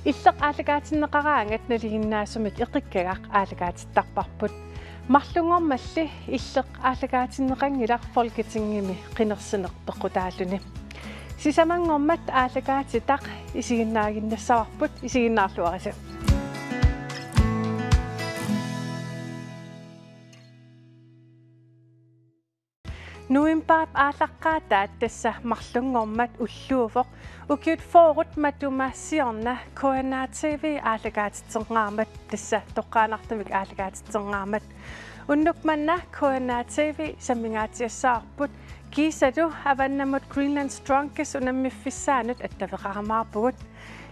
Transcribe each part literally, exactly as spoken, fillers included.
Illeq aallakaatinneqaraangat nalinginnaasumik eqikkagaq aallakaatittarparput. Marlunngormalli illeq aallakaatinneqanngilaq Folketingimi qinersineq peqqutaalluni. Sisamanngormat aallakaatitaq isiginnaaginnassavarput, isiginnaarluarisi. Novembarip aallaqqaataat tassa marlunngormat ulluuvoq ukiut fyrret matuma siorna K N R T V aallakaatitsingaarmat, tassa toqqaannartumik aallakaatitsingaarmat. Unnuk manna K N R T V sammingaatsiassavarput kiisalu avannamut Greenland's Strongest unammiffissaanut attaveqarumaarpugut.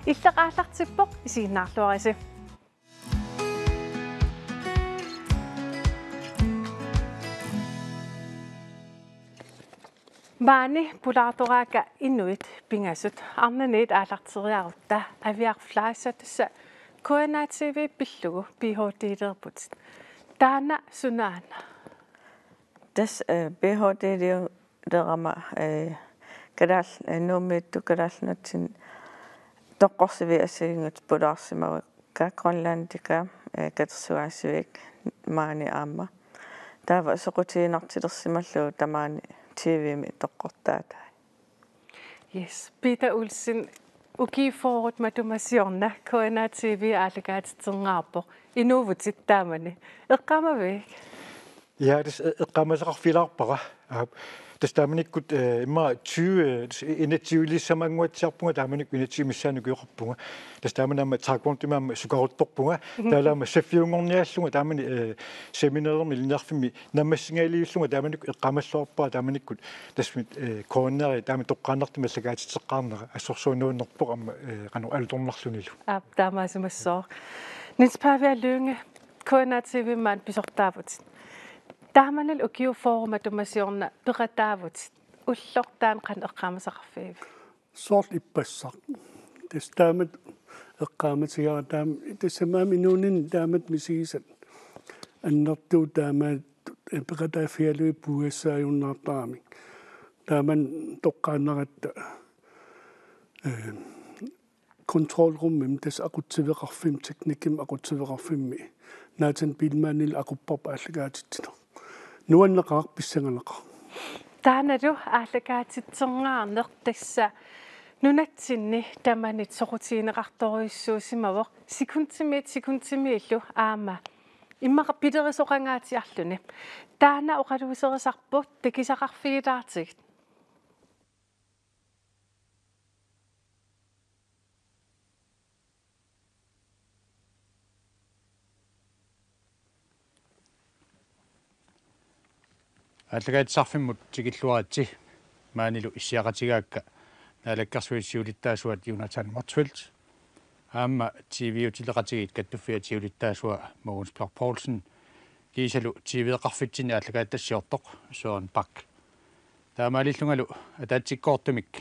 Illeq aallartippoq, isiginnaarluarisi. Maani pulaartoraakka inuit pingasut arnaniit aallarteriarutta Aviaq Fleischer, tassa K N R T V pillugu Ph.D.-leerputit. Taanna sunaana? Tassa, eh, Ph.D.-leerama, eh, kalaal-, eh, Nuummiittut Kalaallit Nunatsinni toqqorsiviit assigiinngitsut pulaarsimavakka Grønlandica, eh, katersugaasiviit maani aamma. Taava soqutiginartilersimallugu tamaani T V-mi toqqortaatai. Yes, Peter Olsen, ukiut fyrret matuma siorna K N R T V aallakaatitsingaarpoq. Inuuvutit taamani. Eqqaamavigit? Ja, tassa e-, eqqaamasaqarfigilaarpara. Aap, tassa taamanikkut, eh, immaqa tyve, eh, tassa inatsivilissamannguatsiarpunga taamanikkut inatsisip missaani ukioqarpunga. Tassa taamani aamma taekwondimi aamma sukaruttorpunga. Mhm. Taavalu aamma saffiunngorniarlunga taamani, eh, seminarimi ilinniarfimmi naammassingajaliullunga taamanikkut eqqaamalluarpara taamanikkut tassami, eh, K N R-i taama toqqaannartumik aallakaatitseqqaarnera assorsuarnuunnerpoq aamma, eh, qanoq alutornarlunilu. Aap, taamaasimassaaq. Niels Paviaq Lynge, K N R T V maani pisortaavutit. Taamanilu ukiut fyrret matuma siorna peqataavutit. Ulloq taanna qanoq eqqaamasaqarfigivit? Soorlu ippassaq. Tassa taamatut eqqaamatigaara taama, tassami inuuninni taamatut misigisat annertuut taama peqataaffigalugit puigassaajunnaartaramik. Taamani toqqaannaratta, eh, kontrolrummimi, tassa aqutsiveqarfimmi, teknikkimi aqutsiveqarfimmi, Nathan Biilmannillu aqupparput aallakaatitsineq. Nuanneqaaq, pissanganaqaaq. Taannalu aallakaatitsingaarneq tassa nunatsinni tamanit soqutigineqartorujussuusimavoq, sekundimiit sekundimiillu aamma immaqa pilerisoqangaatsiarluni. Taanna oqaluuserisarput, takusaqarfigilaartigit. Aallakaatitsisarfimmut tikilluaritsi. Maanilu issiaqatigaakka Naalakkersuisut siulittaasuat Jonathan Motzfeldt, aamma T V-utileqatigiit Kattuffiat siulittaasua Mogens Bloch Poulsen, kiisalu T V-eqarfitsinni aallakaatitassiortoq Søren Bak. Taamaalillungalu ataatsikkoortumik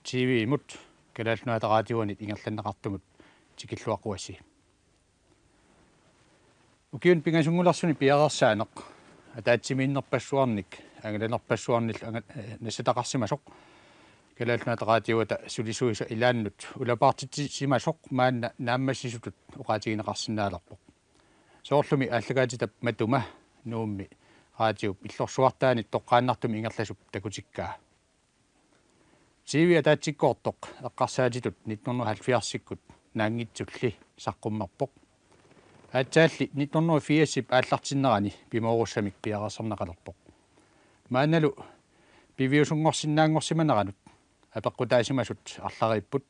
T V-mut Kalaallit Nunaata Raatiuanit ingerlanneqartumut tikilluaqquassi. Ukiuni pingasunngulersuni piareersaaneq ataatsimiinnerpassuarnik angalanerpassuarnillu anga-, eh, nassataqarsimasoq Kalaallit Nunaata Raatiuata sulisuisa ilaannut ulapaartitsisimasoq maanna naammassisutut oqaatigineqarsinnaalerpoq. Soorlumi aallakaatitap matuma Nuummi raatiup illorsuartaanit toqqaannartumik ingerlasup takutikkaa. T V ataatsikkoortoq eqqarsaatitut nitten hundrede og halvfjerdsikkut naanngitsulli saqqummerpoq. Aatsaalli nitten hundrede og firsip aallartinnerani pimoorussamik piareersarneqalerpoq. Maannalu piviusunngorsinnaanngorsimaneranut apeqqutaasimasut arlariipput.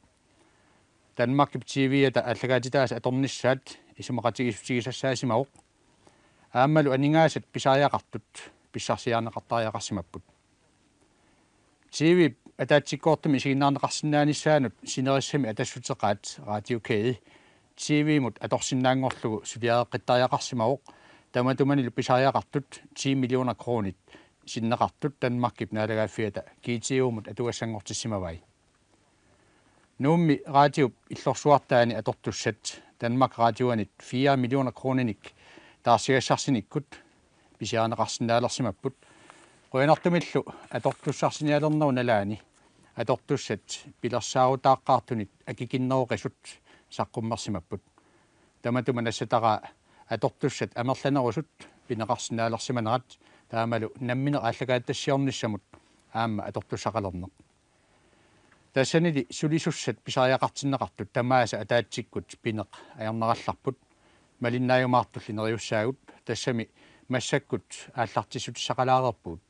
Danmarkip T V-ata aallakaatitaasa atornissaat isumaqatigiissutigisassaasimavoq. Aammalu aningaasat pisariaqartut pissarsiarineqartariaqarsimapput. T V-p ataatsikkoortumik isiginnaarneqarsinnaanissaanut sinerissami atassuteqaat radiokæde T V-mut atorsinnaanngorlugu suliareqqittariaqarsimavoq, tamatumanilu pisariaqartut ti millioner kronit sinneqartut Danmarkip naalagaaffiata G T O-mut atugassanngortissimavai. Nuummi raatiup illorsuartaani atortussat Danmarks Radioanit fire millioner kroninik taarsigassarsinikkut pisiarineqarsinnaalersimapput. Qujanartumillu atortussarsinialernerup nalaani atortussat pilersaarutaaqqaartunit akikinneroqisut saqqummersimapput. Tamatuma nassataraa atortussat amerlanerusut pineqarsinnaalersimanerat taamalu nammineq aallakaatitassiornissamut aamma atortussaqalerneq. Tassanili sulisussat pisariaqartinneqartut tamaasa ataatsikkut pineq ajornerallarput, malinnaajumaartulli neriussaagut, tassami massakkut aallartissutissaqalaareerpugut.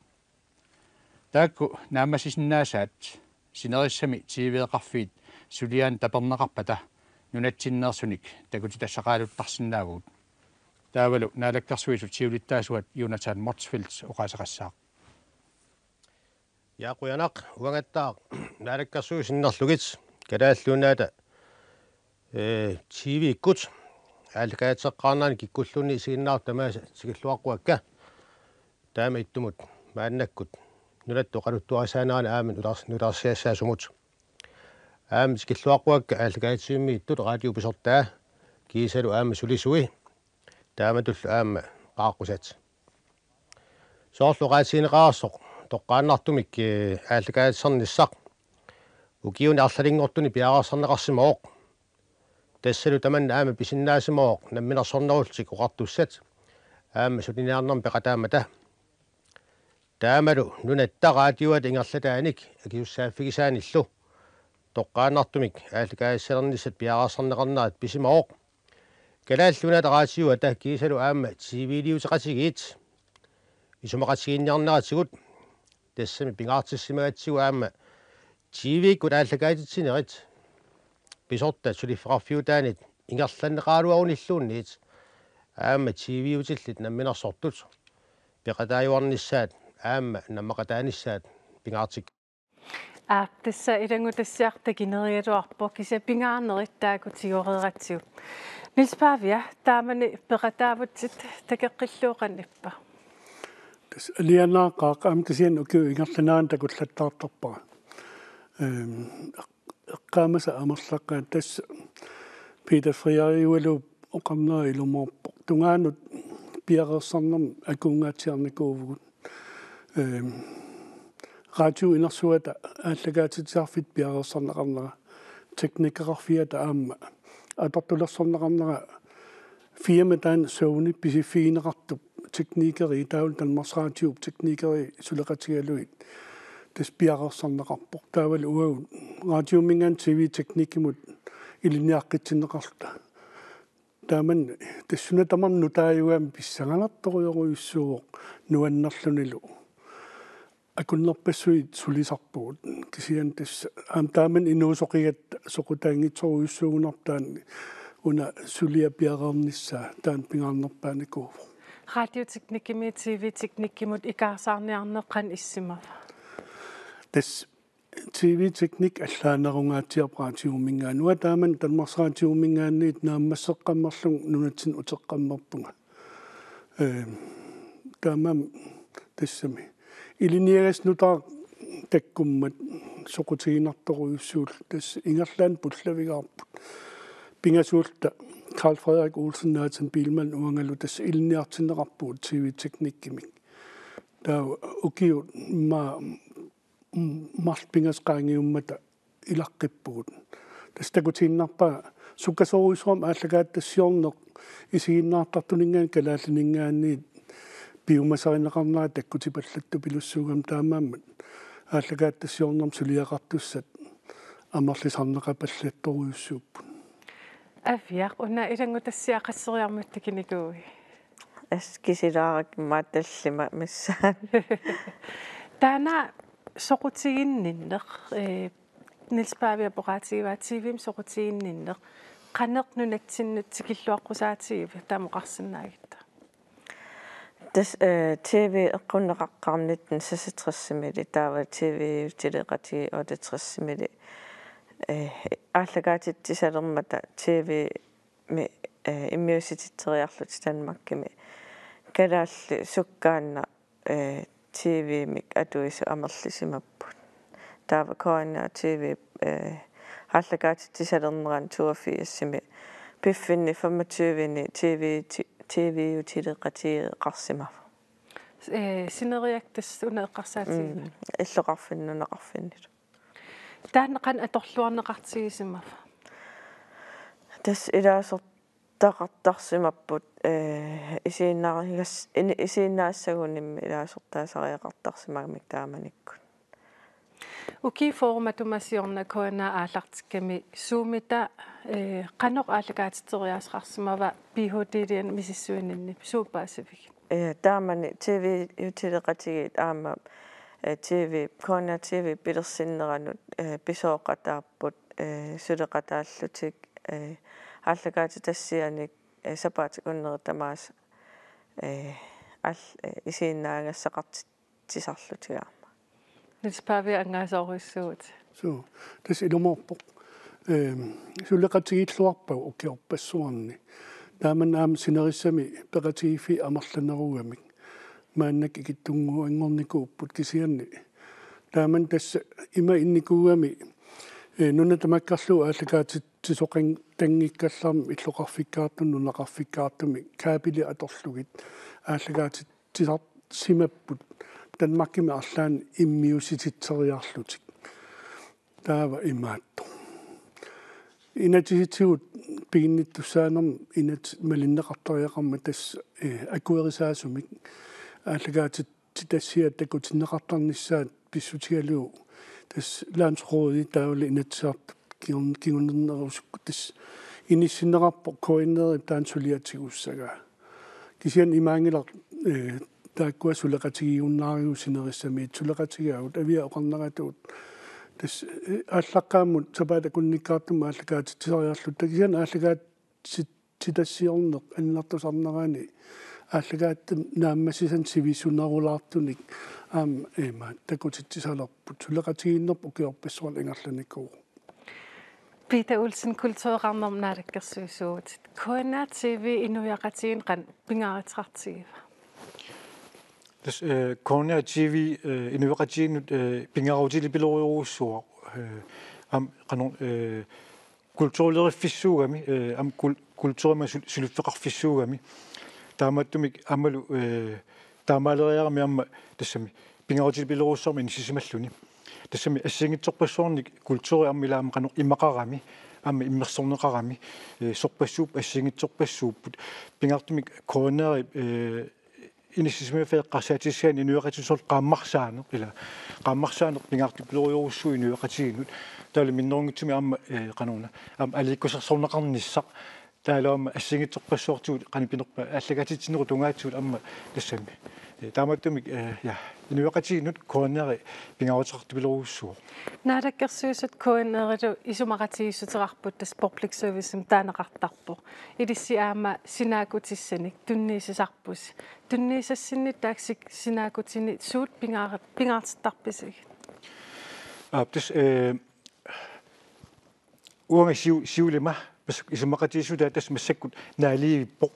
Taakku naammassisinnaasaat sinerissami T V-eqarfiit suliaanni taperneqarpata nunatsinneersunik takutitassaqaaluttarsinnaavugut. Taavalu Naalakkersuisut siulittaasuat Jonathan Motzfeldt oqaaseqassaaq. Ja, qujanaq, uangattaaq Naalakkersuisut sinnerlugit Kalaallit Nunaata, ee, T V-kkut aallakaatitseqqaarnerani kikkulluunniit isiginnaartut tamaasa tikilluaqquakka. Taama ittumut maannakkut nunatta oqaluttuarisaanerani aamma nutaars-, nutaarsiassaasumut. Aamma tikilluaqquakka aallakaatitsivimmiittut raatiup pisortaa kiisalu aamma sulisui taamatullu aamma qaaqqusat. Soorlu oqaatigineqartoq toqqaannartumik, ee, aallakaatitsernissaq ukiuni arlalinngortuni piareersarneqarsimavoq. Tassalu tamanna aamma pisinnaasimavoq namminersornerullutik oqartussat aamma suliniarnermi peqataammata. Taamalu nunatta raatiuata ingerlataanik akisussaaffigisaanillu toqqaannartumik aallakaatitsalernissat piareersarneqarnerat pisimavoq. Kalaallit Nunaata raatiuata kiisalu aamma T V-liuteqatigiit isumaqatigiinniarneratigut tassami pingaartissimagatsigu aamma T V-kkut aallakaatitsinerit pisortat suliffeqarfiutaanit ingerlanneqaraluarunilluunniit aamma T V-utillit namminersortut peqataajuarnissaat aamma nammaqataanissaat pingaartik. Aap, tassa ilanngutassiaq takinerigaluarpoq, kisianni pingaarnerit taakku tigoreeratsigu. Niels Pavia, taamani peqataavutsit takoqqilluuqanippa? Tassa alianaaqaaq aamma kisianni ukiup ingerlanerani takullattaartarpara. Ehm, eqqaamasat amerlaqaat, tassa Peter Frieriualu oqarnera ilumoorpoq. Tungaanut piareersarnermik akuungaatsiarnikuuvugut. Ehm, raatiup inersuata aallakaatitsisarfitta piareersarneqarnera, teknikeqarfiata aamma atortulersorneqarnera, firma taanna Sony pisiffigineqartup teknikeri, taavalu Danmarks Radiop teknikeri suleqatigalugit tassa piareersarneqarpoq. Taavalu uagut raatiuminngaanniit T V-teknikkimut ilinniaqqitsinneqarluta. Taamani tassunga tamarmi nutaajugaanni pissanganartorujorujussuuvoq nuannerlunilu. Akunnerpassuit sulisarpugut. Kisianni tassa aamma taamani inuusoqigatta soqutaanngitsorujussuugunarpoq taanna una suliaq piareernissaa, taanna pingaarnerpaanikuuvoq. Radioteknikkimi T V-teknikkimut ikaarsaarniarneq qanoq issimava? Tassa T V-teknik allaanerungaatsiarpoq raatiuminngaanniit. Uanga taamani Danmarks Radiuminngaanniit naammasseqqammerlunga nunatsinni uteqqammerpunga. Ehm, taamaammat tassami ilinniagassat nutaaq takkummat soqutiginartorujussuullutik, tassa ingerlaannaq pullavigaarput. Pingasuulluta Carl Frederik Olsen, Nathan Biilmann uangalu tassa ilinniartinneqarpugut T V-teknikkimik. Taava ukiut immaqa mm, marluk pingasut qaangiummata ilaqqippugut. Tassa takutiinnarpaa sukkasoorujussuarmik aallakaatitassiorneq isiginnaartartuninngaanniit kalaalliningaanniit piumasarineqarnera takkutipallattupilussuugami, taamaammat aallakaatitassiornermut suliaqartussat amerlisarneqapallattorujussuupput. Aviaq, una ilanngutassiaq qasseriarmut takunikuuit? As kisilaarak immaqa tallimat missaat. Taanna soqutiginninneq, eh, Niels Pavia oqaatigivaa T V-mi soqutiginninneq, qanoq nunatsinnut tikilluaqqusaatigiva, taama oqarsinnaagutta? Tassa, eh, T V eqqunneqaqqaarnittut seksogtresimili, taava T V-utileqatigiit otteogtresimili, eh, aallakaatitsisalermata T V-mi, eh, immiussititseriarluta Danmarkimi kalaallit sukkaannaq, eh, T V-mik atuisut amerlisimapput. Taava K N R T V, eh, aallakaatitsisalernerani toogfirsimi piffinni femogtyveni T V, T V-utileqatigeeqarsimavoq. Eh, sineriak tassa una eqqarsaatigivaa? Mm, illoqarfinni nunaqarfinnilu. Taanna qanoq atorluarneqartigisimava? Tassa ilaasortaqartarsimapput, ee, isiinnaagas-, ini-, isiinnaassagunimmi ilaasortaasariaqartarsimagamik taamanikkut. Ukiut fyrre matuma siorna K N R aallartikkami suumita, ee, qanoq aallakaatitseriaaseqarsimava Ph.D.-liani misissuininni, suut paasivigit? Ee, taamani T V-uteqatigiit aamma, ee, T V, K N R T V pilersinneranut, ee, pisooqataapput, ee, suleqataallutik, ee, aallakaatitassianik, ee, sapaatip akunneri tamaasa, ee, al-, ee, isiinnaagassaqartitsisarlutik aamma. Niels Pavia, angaasorujussuuvutit. Suu, tassa ilumoorpoq. Ehm, suleqatigiilluarpagut ukiorpassuarni. Taamani aamma sinerissami peqatigiiffiit amerlanerugamik maannakkut ikittunnguanngornikuupput kisianni. Taamani tassa ima innikuugami, eh, nuna tamakkerlugu aallakaatitsisoqanngikkallarmat illoqarfikkaartumik nunaqarfikkaartumik kabelit atorlugit aallakaatit- tisarsimapput Danmarkimi arlaanni immiussititseriarlutik. Taava imaattoq. Inatsisitigut piginnittussaanermut inatsit malinneqartariaqarmat tassa, eh, akuerisaasumik aallakaatitassiat takutinneqartarnissaat pissutigalugu tassa landsrådi taavalu Inatsisartut kingun-, kingunernerusukkut tassa inissinneqarpoq K N R-ip taanna suliatigussagaa. Kisianni imaanngilaq, eh, taakkua suleqatigiunnaarivut sinerissamiit suleqatigaagut Aviap oqarneratuut. Tassa, eh, aallaqqaammut sapaatip akunnikkaartumut aallakaatitsisariarluta kisianni aallakaatit-, -titassiorneq annertusarnerani aallakaatitut naammassisanik sivisunerulaartunik aamma ima takutitsisalerput suleqatigiinnerput ukiorpassuarni ingerlanikuuvoq. Peter Olsen, kultureqarnermut naalakkersuisuuvutit. K N R T V inuiaqatigiinnut qanoq pingaaruteqartigiva? Tassa, eh, K N R T V, eh, inuiaqatigiinnut, eh, pingaarutilerujorujussuuvoq, eh, aamma qanoq, eh, kulturleriffissuugami, eh, aamma kul-, kulturimik sul-, suliffeqarfissuugami. Taamaattumik aammalu, eh, taamaaleriarami aamma tassami pingaarutilerujussuarmik inissisimalluni. Tassami assigiinngitsorpassuarnik kulturi aamma ila aamma qanoq imaqarami, aamma immersorneqarami, eh, sorpassuupput assigiinngitsorpassuupput. Pingaartumik K N R-ip, eh, inissisimaffiit eqqarsaatissiaanni inuiaqatigiit soorlu qaammarsaaneq ila. Qaammarsaaneq pingaartipilorujorujussuuvoq inuiaqatigiinnut. Taavalu minnerunngitsumik aamma, eh, qanoruna, aamma aliikkusersorneqarnissaq. Taavalu aamma assigiinngitsorpassuartigut qanoq pinerpa aallakaatitsinerup tungaatigut aamma tassami. Eh, taamaattumik, eh, ja, inuiaqatigiinnut K N R pingaaruteqartipilorujussuuvoq. Naalakkersuisut K N R-ilu isumaqatigiissuteqarput tassa public servicemik taaneqartarpoq. Ilissi aamma sinaakkutissanik tunniussisarpusi. Tunniussassinnik taakku sik-, sinaakkutinik suut pingaar-, pingaartittarpisigit? Aap, tassa, eh, uanga siu-, siulima, massakkut isumaqatigiissutaat tassa massakkut naalivippoq.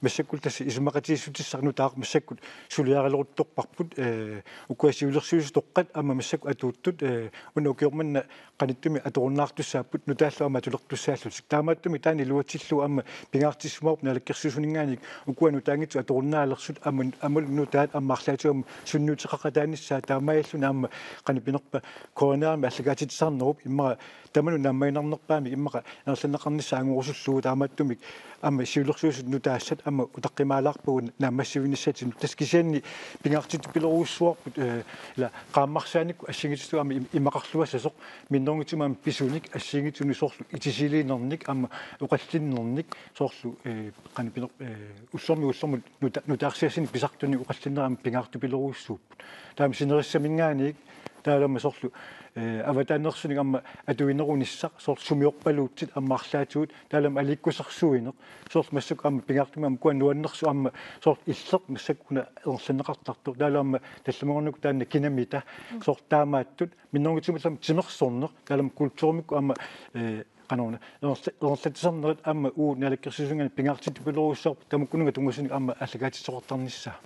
Massakkut tassa isumaqatigiissutissaq nutaaq massakkut suliarileruttorparput, eh, ukua siulersuisut toqqat aamma massakkut atuuttut, eh, una ukioq manna qanittumi atorunnaartussaapput nutaallu aamma atulertussaallutik. Taamaattumik taanna iluatsillugu aamma pingaartissimavarput naalakkersuisuninngaanniit ukua nutaanngitsut atorunnaalersut aamma, aamma nutaat aamma arlaatigut aamma sunniuteqaqataanissaat taamaalilluni aamma qanoq pinerpa K N R-imi aallakaatitsisarnerup immaqa tamanut naammaginarnerpaamik immaqa ingerlanneqarnissaa angorusullugu taamaattumik aamma siulersuisut nutaassat aamma utaqqimaalaarpagut naammassivinnissatinnut. Tassa kisianni pingaartipilorujussuuarput, eh, ila qaammarsaanikkut assigiinngitsutigut aamma im-, imaqarluassasoq minnerunngitsumik aamma pisunik assigiinngitsunik soorlu itisiliinernik aamma oqallinnernik soorlu, eh, qanoq pinerpa, eh, ullormit ullormut nuta-, nutaarsiassinik pisartunik oqallinneq aamma pingaartipilorujussuupput. Taava sinerissaminngaanniit taavalu aamma soorlu, eh, avataanersunik aamma atuinerunissaq soorlu sumiorpaluutsit aamma arlaatigut taavalu aamma aliikkusersuineq soorlu massakkut aamma pingaartumik aamma ukua nuannersut aamma soorlu illeq massakkut una ingerlanneqartartoq taavalu aamma tallimagunnarukku taanna kinamita soorlu taamaattut minnerunngitsumillu aamma timersorneq taavalu aamma kulturimikkut aamma, eh, qanoruna ingerla-, ingerlatsisarnerit aamma uagut naalakkersuisuninngaanniit pingaartipilorujussuuarput tamakkununnga tunngasunikkut aamma aallakaatitsisoqartarnissaa.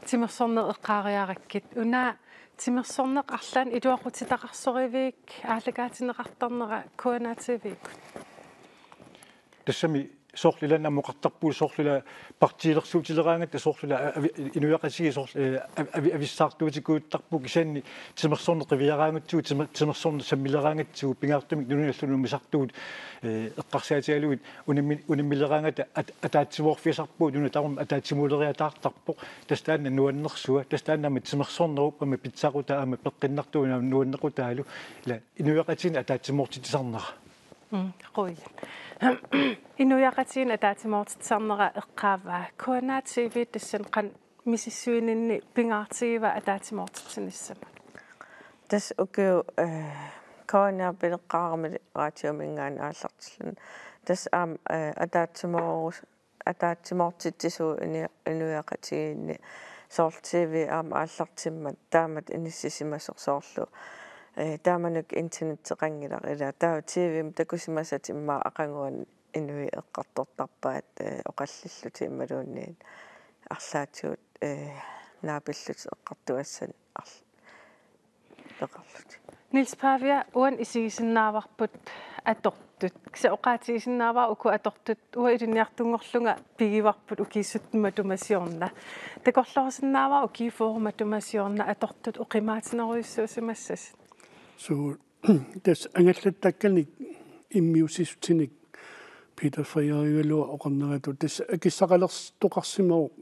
Timersorneq eqqaariarakkit. Una timersorneq arlaannik iluaqutitaqarsorivigik aallakaatinneqartarnera K N R T V-kkut? Tassami soorlu ilaa aamma oqartarpugut soorlu ilaa partiilersuutileraangatta soorlu ilaa avi-, inuiaqatigiit soorlu, eh, avi-, avi-, avissaartuutikujuttarput kisianni timersorneq qiviaraangatsigu timer-, timersorneq sammileraangatsigu pingaartumik nunanut allanut umisartugut, eh, eqqarsaatigalugit unammi-, unammileraangata at-, ataatsimoorfigisarpugut nunat tamarmik ataatsimuuleriataartarpoq tassa taanna nuannersua tassa taanna aamma timersornerup aamma pitsaaqutaa aamma peqqinnartuuvoq nuannequtaalu ilaa inuiaqatigiinni ataatsimoortitsisarnera. Mm, qujan. Inuiaqatigiinni ataatsimoortitsisarnera eqqaavaa. K N R T V tassani qanoq misissuininni pingaartigiva ataatsimoortitsinissamut? Tassa ukiut, eh, K N R pileqqaarami raatiuminngaanniit aallartilluni. Tassa aamma, eh, ataatsimoorus-, ataatsimoortitsisugut ini-, inuiaqatigiinni soorlu T V aamma aallartimmat taamatut inissisimasoq soorlu, eh, taamanikkut internetteqanngilaq ilaa taava T V-mi takusimasatik immaqa aqaguani inuit eqqartortarpaat, eh, oqallillutik imaluunniit arlaatigut, eh, naapillutik eqqartugassanik arl-, peqarlutik. Niels Pavia, uani isigisinnaavarput atortut. Kisianni oqaatigisinnaavara uku atortut uanga ilinniartunngorlunga pigivarput ukiussutut matuma siorna. Takorloorusinnaavara ukiut fyrre matuma siorna atortut oqimaatsunerujussuusimassasut. Suu, tassa angallattakkanik immiussissutinik Peter Frederik oqarneratut tassa akissaqalertoqarsimavoq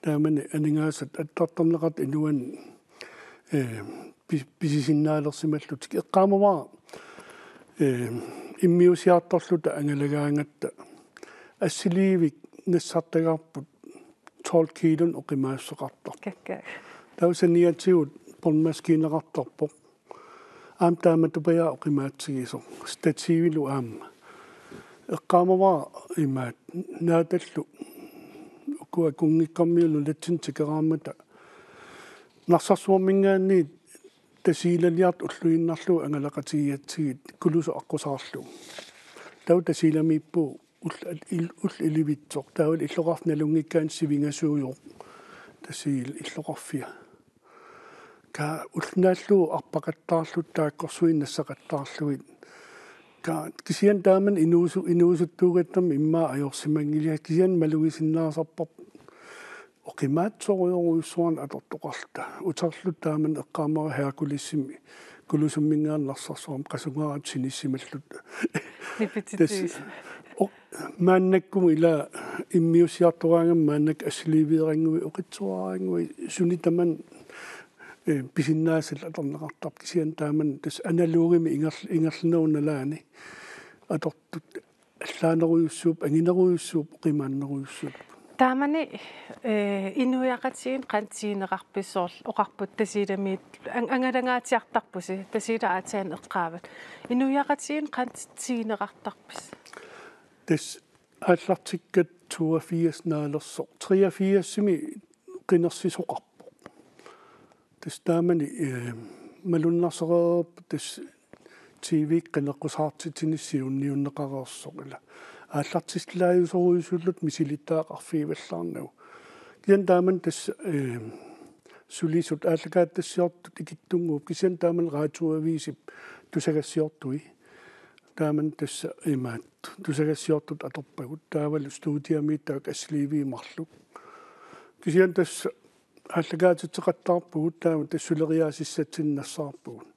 taamani aningaasat attartarneqartut inuanni, eh, pi-, pisisinnaalersimallutik. Eqqaamavara, eh, immiussiartorluta angalagaangatta assiliivik nassartagarput tolv kiilunik oqimaassuseqartarpoq. Kakkaak. Taava saniatigut båndmaskineqartarpoq. Aamma taamatupajaa oqimaatsigisoq. Stativilu aamma. Eqqaamavara imaattoq naatallu ukua kunngikkormiut nunatsinnut tikeraarmata Narsarsuarminngaanniit Tasiilaliartut ulluinnarlugu angalaqatigigatsigit Kulusuk aqqusaarlugu. Taava Tasiilamiippugut ul-, il-, ullut ilivitsoq. Taavalu illoqarfik nalunngikkaanni sivingasuuvoq. Tasiil illoqarfia. Ka ulloq naallugu arpaqattaarluta taakkorsuinnaq nassaqattaarlugit. Ka kisianni taamani inuusu-, inuusuttuugatta immaqa ajorsimanngilanga kisianni malugisinnaasarparput. Oqimaatsorujorujussuarnik atortoqarluta. Uterluta taamani eqqaamavara Herkulesimi Kulusumminngaanniit Narsarsuarmut qasungaaratut sinissimalluta. Nipititsivisa. Tassa, o-, maannakkumut ila immiussiartoraangama maannakkut assiliiveerannguit oqitsuaraannguit suni tamanna, eh, pisinnaasallu atorneqartarput kisianni taamani tassa analogimik ingerl-, ingerlanerup nalaani atortut allaanerujussuupput, anginerujussuupput, oqimaannerujussuupput. Taamani, eh, inuiaqatigiinni qanoq tigneqarpisi soorlu oqarput Tasiilamiit an-, angalangaatsiartarpusi, Tasiilaq aatsaat eqqaavat. Inuiaqatigiinni qanoq tigneqartarpisi? Tassa aallartikkatta toogfirs naalersoq, treogfirsimi qinersisoqarpoq. Tassa taamani, eh, malunnarsereerpoq tassa T V qineqqusaartitsineq siunniunneqareersoq ila. Aallartillaajusorujussuulluta misilittagaqarfigivallaarnagu. Kisianni taamani tassa, eh, sulisut aallakaatitassiortut ikittunnguupput. Kisianni taamani radioavisip tusagassiortui. Taamani tassa imaattoq tusagassiortut atorpagut. Taavalu studiamiittaaq assiliiviit marluk. Kisianni tassa aallakaatitseqattaarpugut taama tassa suleriaasissatsinnik nassaarpugut.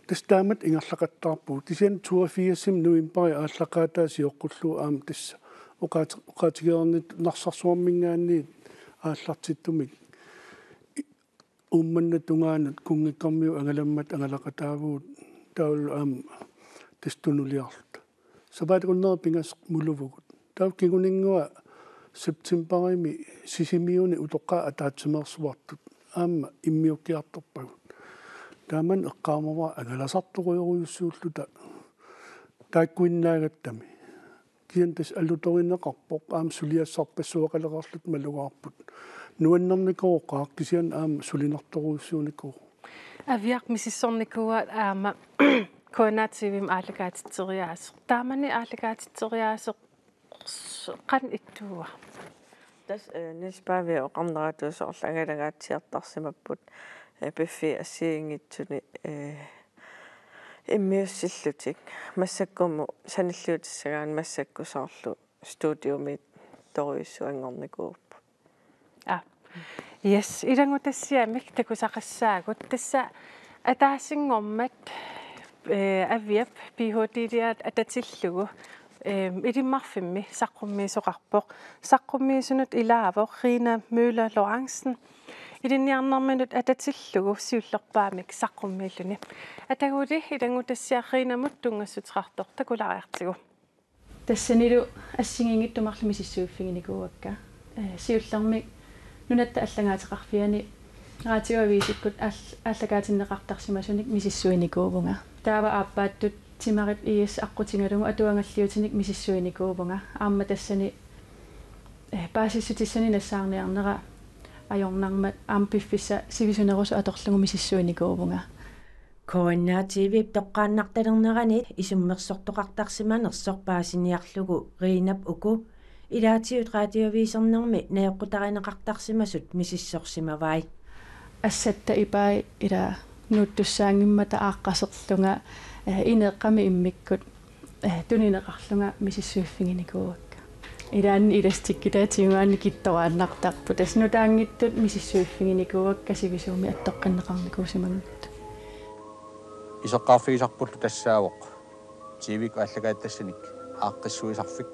Tassa taamatut ingerlaqattaarpugut. Kisianni toogfirsimi novembari aallaqaataa sioqqullugu aamma tassa oqaati-, oqaatigereernittut Narsarsuarminngaanniit aallartittumik i-, Uummannap tungaanut kunngikkormiut angalammattut angalaqataavugut taavalu aamma tassa tunuliarluta. Sapaatip akunneri pingasut muluvugut. Taava kinguninngua septembarimi Sisimiuni utoqqaat ataatsimeersuartut aamma immiukkiartorpagut. Taamani eqqaamavara angalasartorujorujussuulluta taakkuinnaagattami. Kisianni tassa alutorineqarpoq aamma suliassarpassuaqaleqarluta malugaarput. Nuannernikuuvoq kisianni aamma sulinartorujussuunikuuvoq. Aviaq misissornikuuaat aamma K N R T V-mi aallakaatitseriaaseq. Taamani aallakaatitseriaaseq qanoq ittuua? Tassa, eh, Niels Pavia oqarneratut soorlu angalangaatsiartarsimapput, eh, piffiit assigiinngitsuni, eh, immiussillutik. Massakkumut sanilliutissagaanni massakkut soorlu studiomiittorujussuanngornikuupput. Aa. Yes, ilanngutassiamik takusaqassaagut. Tassa ataasinngormat, eh, Aviap Ph.D.-liaat atatillugu, eh, Ilimmarfimmi saqqummiisoqarpoq. Saqqummiisunut ilaavoq Rina Møller Lorentzen. Ilinniarnerminut atatillugu siullerpaamik saqqummiilluni. Ataguli ilanngutassiaq Rinamut tunngassuteqartoq takulaariartigu. Tassanilu assigiinngitsut marluk misissuiffiginikuuakka. Eh, siullermik Nunatta Allagaateqarfiani Radioavisikkut aall-, aallakaatinneqartarsimasunik misissuinikuuvunga. Taava aappaattut Timarip I S aqqutigalugu atuagalliutinik misissuinikuuvunga. Aamma tassani, eh, paasissutissanik nassaarniarnera ajornarmat aamma piffissaq sivisunerusoq atorlugu misissuinikuuvunga. K N R T V-p toqqaannartalerneraniit isummersortoqartarsimanersoq paasiniarlugu Rinap uku ilaatigut radioavisernermi najoqqutarineqartarsimasut misissorsimavai. Assatta ipai ila nuuttussaanngimmata aaqqaserlunga, eh, ineeqqami immikkut, eh, tunineqarlunga misissuiffiginikuuakka. Ilaanni elastikkitaat tiguaanni kittoraannartarput. Tassa nutaanngitsut misissuiffiginikuuakka sivisuumik attoqqinneqarnikuusimanngitsut. Iseqqaarfigisarpullu tassaavoq T V-kkut aallakaatitassanik aaqqissuisarfik.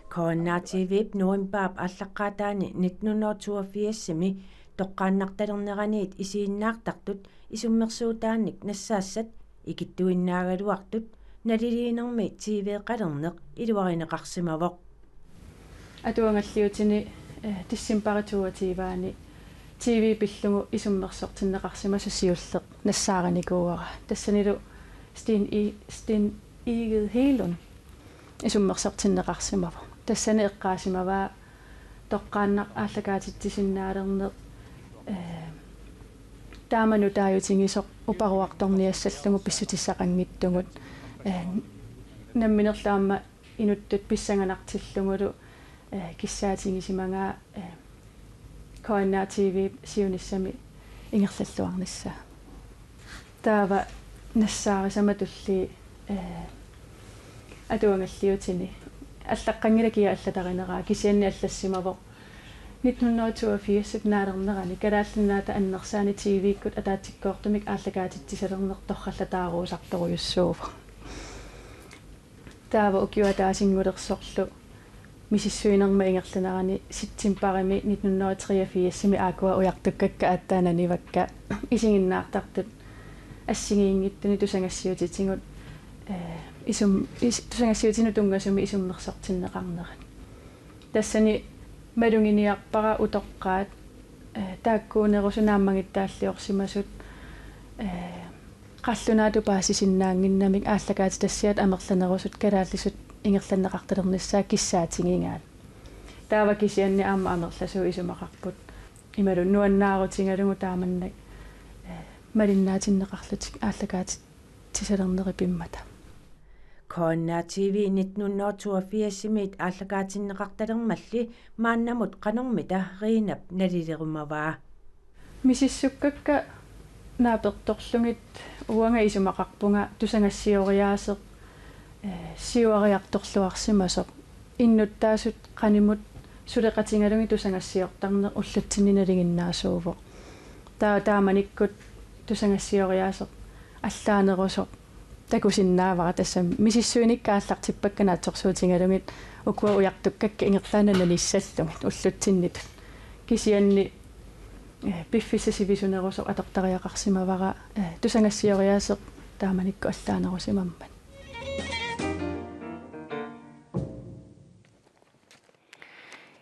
K N R T V-p novembarip aallaqqaataani nitten hundrede toogfirsimi toqqaannartalerneraniit isiginnaartartut isummersuutaannik nassaassat ikittuinnaagaluartut naliliinermi T V-qalerneq iluarineqarsimavoq. Atuagalliutini, eh, decembarip toogtyve-ani T V pillugu isummersortinneqarsimasoq siulleq nassaarinikuuara. Tassanilu Steen E-, Steen Egede Hegelund isummersortinneqarsimavoq. Tassani eqqaasimavaa toqqaannaq aallakaatitsisinnaalerneq, eh, taama nutaajutigisoq uparuartorniassallugu pissutissaqanngitsugut. Eh, namminerlu aamma inuttut pissanganartillugulu, eh, kissaatigisimagaa, eh, K N R T V-p siunissami ingerlalluarnissaa. Taava nassaarisama tullia, eh, atuagalliutini. Allaqqanngilaq kia allatarineraa, kisianni allassimavoq nitten hundrede toogfirsip naalernerani Kalaallit Nunaata annersaani T V-kkut ataatsikkoortumik aallakaatitsisalerneq torrallataaruusartorujussuuvoq. Taava ukioq ataasinngulersorlu misissuinerma ingerlanerani septembarimi nitten hundrede treogfirsimi aakkua ujartukkakka aatsaat nanivakka isiginnaartartut assigiinngitsunik tusagassiuutitigut, eh, isum-, is-, tusagassiuutinut tunngasumik isummersortinneqarnerat. Tassani maluginiarpara utoqqaat, eh, taakkuunerusut naammagittaalliorsimasut, eh, qallunaatut paasisinnaannginnamik aallakaatitassiat amerlanerusut kalaallisut ingerlanneqartalernissaat kissaatigigaat. Taava kisianni aamma amerlasuut isumaqarput. Imaluunniit nuannaarutigalugu taamannak, eh, malinnaatinneqarlutik aallakaatitsisalernerit pimmata. K N R T V nitten hundrede toogfirsimiit aallakaatinneqartalermalli maannamut qanormita Rinap nalilerumavaa. Misissukkakka naapertorlugit uanga isumaqarpunga tusagassioriaaseq, eh, siuariartorluarsimasoq. Innuttaasut qanimut suleqatigalugit tusagassiortarneq ullutsinni nalinginnaasuuvoq. Taa-, taamanikkut tusagassioriaaseq allaanerusoq takusinnaavara, tassami misissuinikka aallartippakka naatsorsuutigalugit ukua ujartukkakka ingerlaannaq nanissallugit ullutsinnitut. Kisianni, eh, piffissaq sivisunerusoq atortariaqarsimavara, eh, tusagassioriaaseq taamanikkut allaanerusimammat.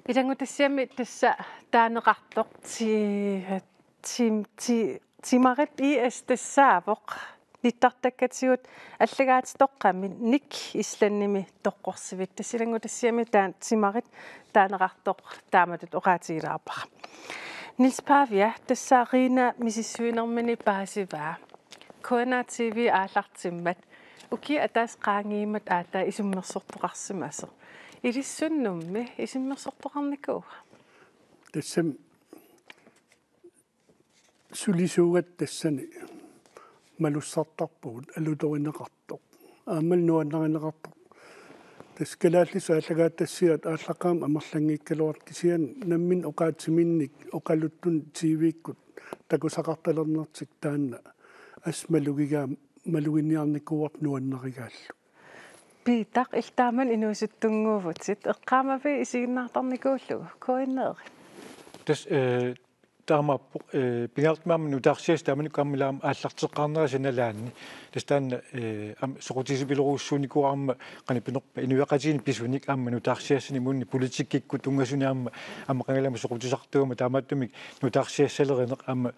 Ilanngutassiami tassa taaneqartoq ti-, ti-, ti-, Timarip I S tassaavoq nittartakkatigut allagaatitoqqamik Islandimi toqqorsivik. Tassa ilanngutassiami taanna Timarip taaneqartoq taamatut oqaatigilaarpara. Niels Pavia, tassa Rina misissuinermini paasivaa. K N R T V aallartimmat ukiut ataaseq qaangiummata aatsaat isummersortoqarsimasoq. Ilissi sunnummi isummersortoqarnikuua? Tassami sulisuugatta tassani malussartarpugut alutorineqartoq. Aammalu nuannarineqartoq. Tassa kalaallisut aallakaatitassiat aallaqqaammut amerlanngikkaluartut, kisianni nammineq oqaatsiminnik oqaluttunik T V-kkut takusaqartalernertik taanna assut malugigaa-, maluginiarnikuuarput nuannarigaallu. Piitaq, illit taamani inuusuttunnguuvutit, eqqaamavit isiginnaartarnikuullugu K N R-ip? Tassa, eh, taamaappoq, eh, pingaartumik aamma nutaarsiassat taamanikkut aamma ilaa aamma aallarteqqaarnerisa nalaanni. Tassa taanna, eh, aamma soqutigisipiloorujussuunikuuara aamma qanipinerpa inuiaqatigiinni pisunik aamma nutaarsiassanik imaluunniit politikkikkut tunngasunik aamma, aamma qangali aamma soqutisartuugama, taamaattumik nutaarsiassalerineq aamma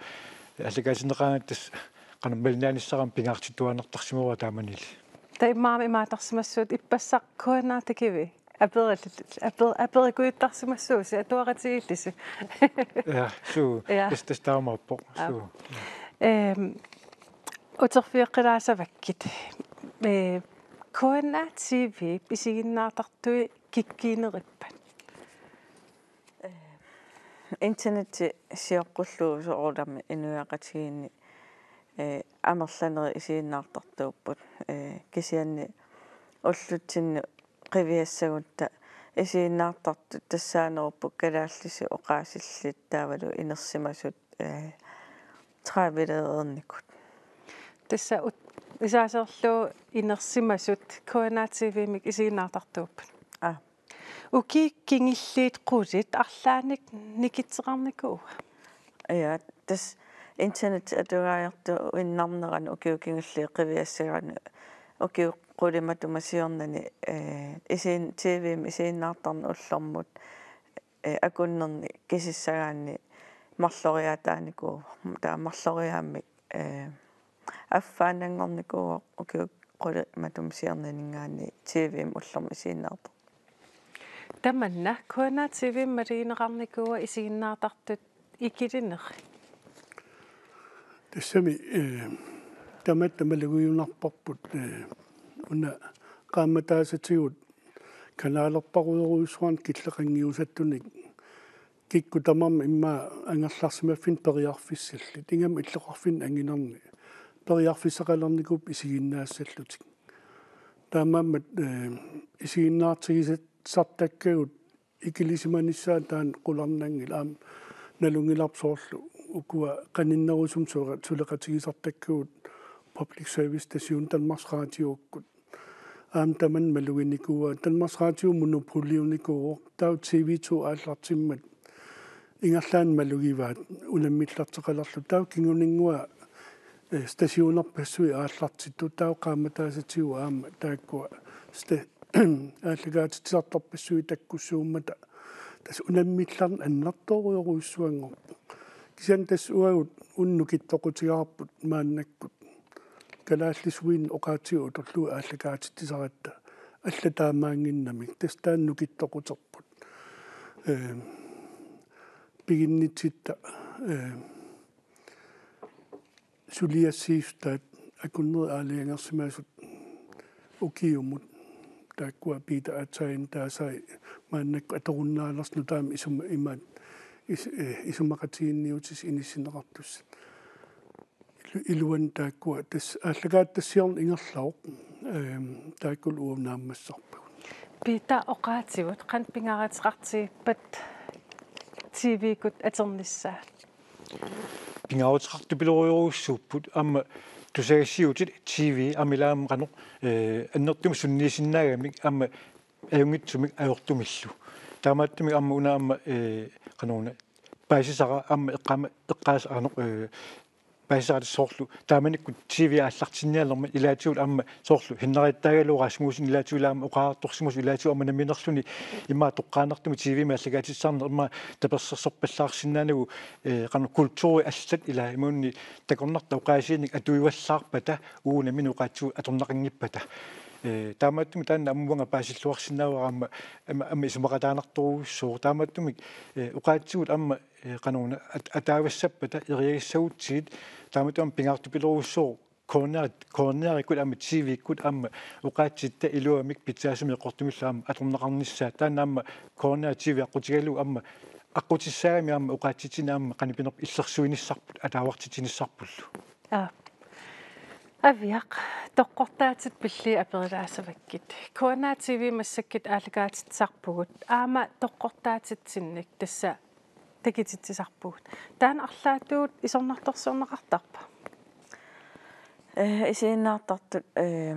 aallakaatinneqaraangatta tassa qanoq malinnaanissaat aamma pingaartittuaannartarsimavara taamanili. Taava immaqa aamma imaattarsimassuutit, ippassaq K N R-ikkut takuviuk? Aperillit-, aper-, aperikujuttarsimassuusi, atuaqatigiillisi. Ja, suu. Ja. Tassa, tassa taamaappoq. Aap. Suu. Ehm, uterfigeqqilaassavakkit. Eh, K N R T V-p isiginnaartartui kikkuunerippat? Internetti sioqqullugu soorunami inuiaqatigiinni, eh, amerlanerit isiginnaartartuupput. Eh, kisianni ullutsinnut qiviassagutta isiginnaartartut tassaanerupput kalaallisut oqaasillit taavalu inersimasut, eh, travelerernikut. Tassa ut-, isaaserlu inersimasut K N R T V-mik isiginnaartartuupput. Aa. Ukiut kingulliit qulit arlaannik nikitseqarnikuua? Ja, tassa internet atugaajartuinnarnerani ukiut kingulliit qiviassagaanni ukiut qulit matuma siornani, eh, isigin-, T V-mi isiginnaartarneq ullormut, eh, akunnerni kisissagaanni marloriaataanikuuvoq, taava marloriaammik, eh, affaannanngornikuuvoq ukiut qulit matuma siornaninngaanniit T V-mi ullormut isiginnaartartut. Tamanna K N R T V-mi malugineqarnikuua isiginnaartartut ikilineri? Tassami, eh, tamatta malugujunarparput, eh, una qaammataassatigut kanalerparujorujussuarnik killeqanngiusattunik kikkut tamarmik immaqa angerlarsimaffinnik periarfissallit. Ingammik illoqarfinni anginerni periarfissaqalernikuupput isiginnaassallutik. Taamaammat, eh, isiginnaartigisartakkagut ikilisimanissaat taanna qularnanngilaq, aamma nalunngilarput soorlu ukua qaninnerusumik sule-, suleqatigisartakkagut public service station Danmarks Radioukkut. Aamma tamanna maluginikuuaa, Danmarks Radio monopoliunikuuvoq, taava T V to aallartimmat ingerlaannaq malugivaat unammillerteqalerlutik, taava kinguninngua, eh, stationerpassuit aallartittut, taava qaammataassatigut aamma taakkua sta-, aallakaatitsisartorpassuit takkussuummata, tassa unammillerneq annertoorujorujussuanngorpoq. Kisianni tassa uagut una nukittoqutigaarput maannakkut kalaallisuinnaq oqaatsigut atorlugit aallakaatitsisaratta, allat taamaannginnamik, tassa taanna nukittoquterput. Eh, piginnitsitta, eh, suliassiissutaat akunnerit aalajangersimasut ukiumut, taakkua Peter aatsaat indaasaat maannakkut atorunnaalersoq nutaamik isuma-, imaat is-, eh, isumaqatiginninniutit inissinneqartussat. Ilu-, iluani taakkua tassa aallakaatitassiorneq ingerlavoq, ehm, taakkulu uagut naammassisarpagut. Peter, oqaatsigut qanoq pingaaruteqartigippat T V-kkut atornissaat? Pingaaruteqartupilorujorujussuupput, aamma tusagassiuutit T V aamma ilaa aamma qanoq, eh, annertuumik sunniisinnaagamik aamma ajunngitsumik ajortumillu. Taamaattumik aamma una aamma, eh, qanoruna paasisara aamma eqqaama-, eqqaas-, qanoq, eh, paasisara tassa soorlu taamanikkut T V aallartinnialermat ilaatigut aamma soorlu Henrietta Aagaluup Rasmussen ilaatigut ilaa aamma oqariartorsimasoq ilaatigut aamma nammineerluni immaqa toqqaannartumik T V-mi aallakaatitsisarneq immaqa tapersersorpallaarsinnaanagu, eh, qanoq kulturi allat ilaa imaluunniit takornartat oqaasiinik atuivallaarpata uagut nammineq oqaatsigut atorneqanngippata. Eh, taamaattumik taanna aamma uanga paasilluarsinnaavara aamma, aamma, aamma isumaqataanartorujussuuvoq. Taamaattumik, eh, oqaatsigut aamma, eh, qanoruna at-, ataavassappata eriagissagutsigit, taamaattumik aamma pingaartupilorujussuuvoq K N R, K N R-ikkut aamma T V-kkut aamma oqaatsitta iluamik pitsaasumik eqqortumillu aamma atorneqarnissaat. Taanna aamma K N R T V aqqutigalugu aamma aqqutissaagamik aamma oqaatsitsinnit aamma qanoq pinerpoq illersuinissarput ataavartitsinissarpullu. Aa. Aviaq, toqqortaatit pillugit aperilaassavakkit. K N R T V massakkut aallakaatitsisarpugut. Aamma toqqortaatitsinnik tassa takutitsisarpugut. Taanna arlaatigut isornartorsiorneqartarpa? Eh, isiginnaartartut, eh,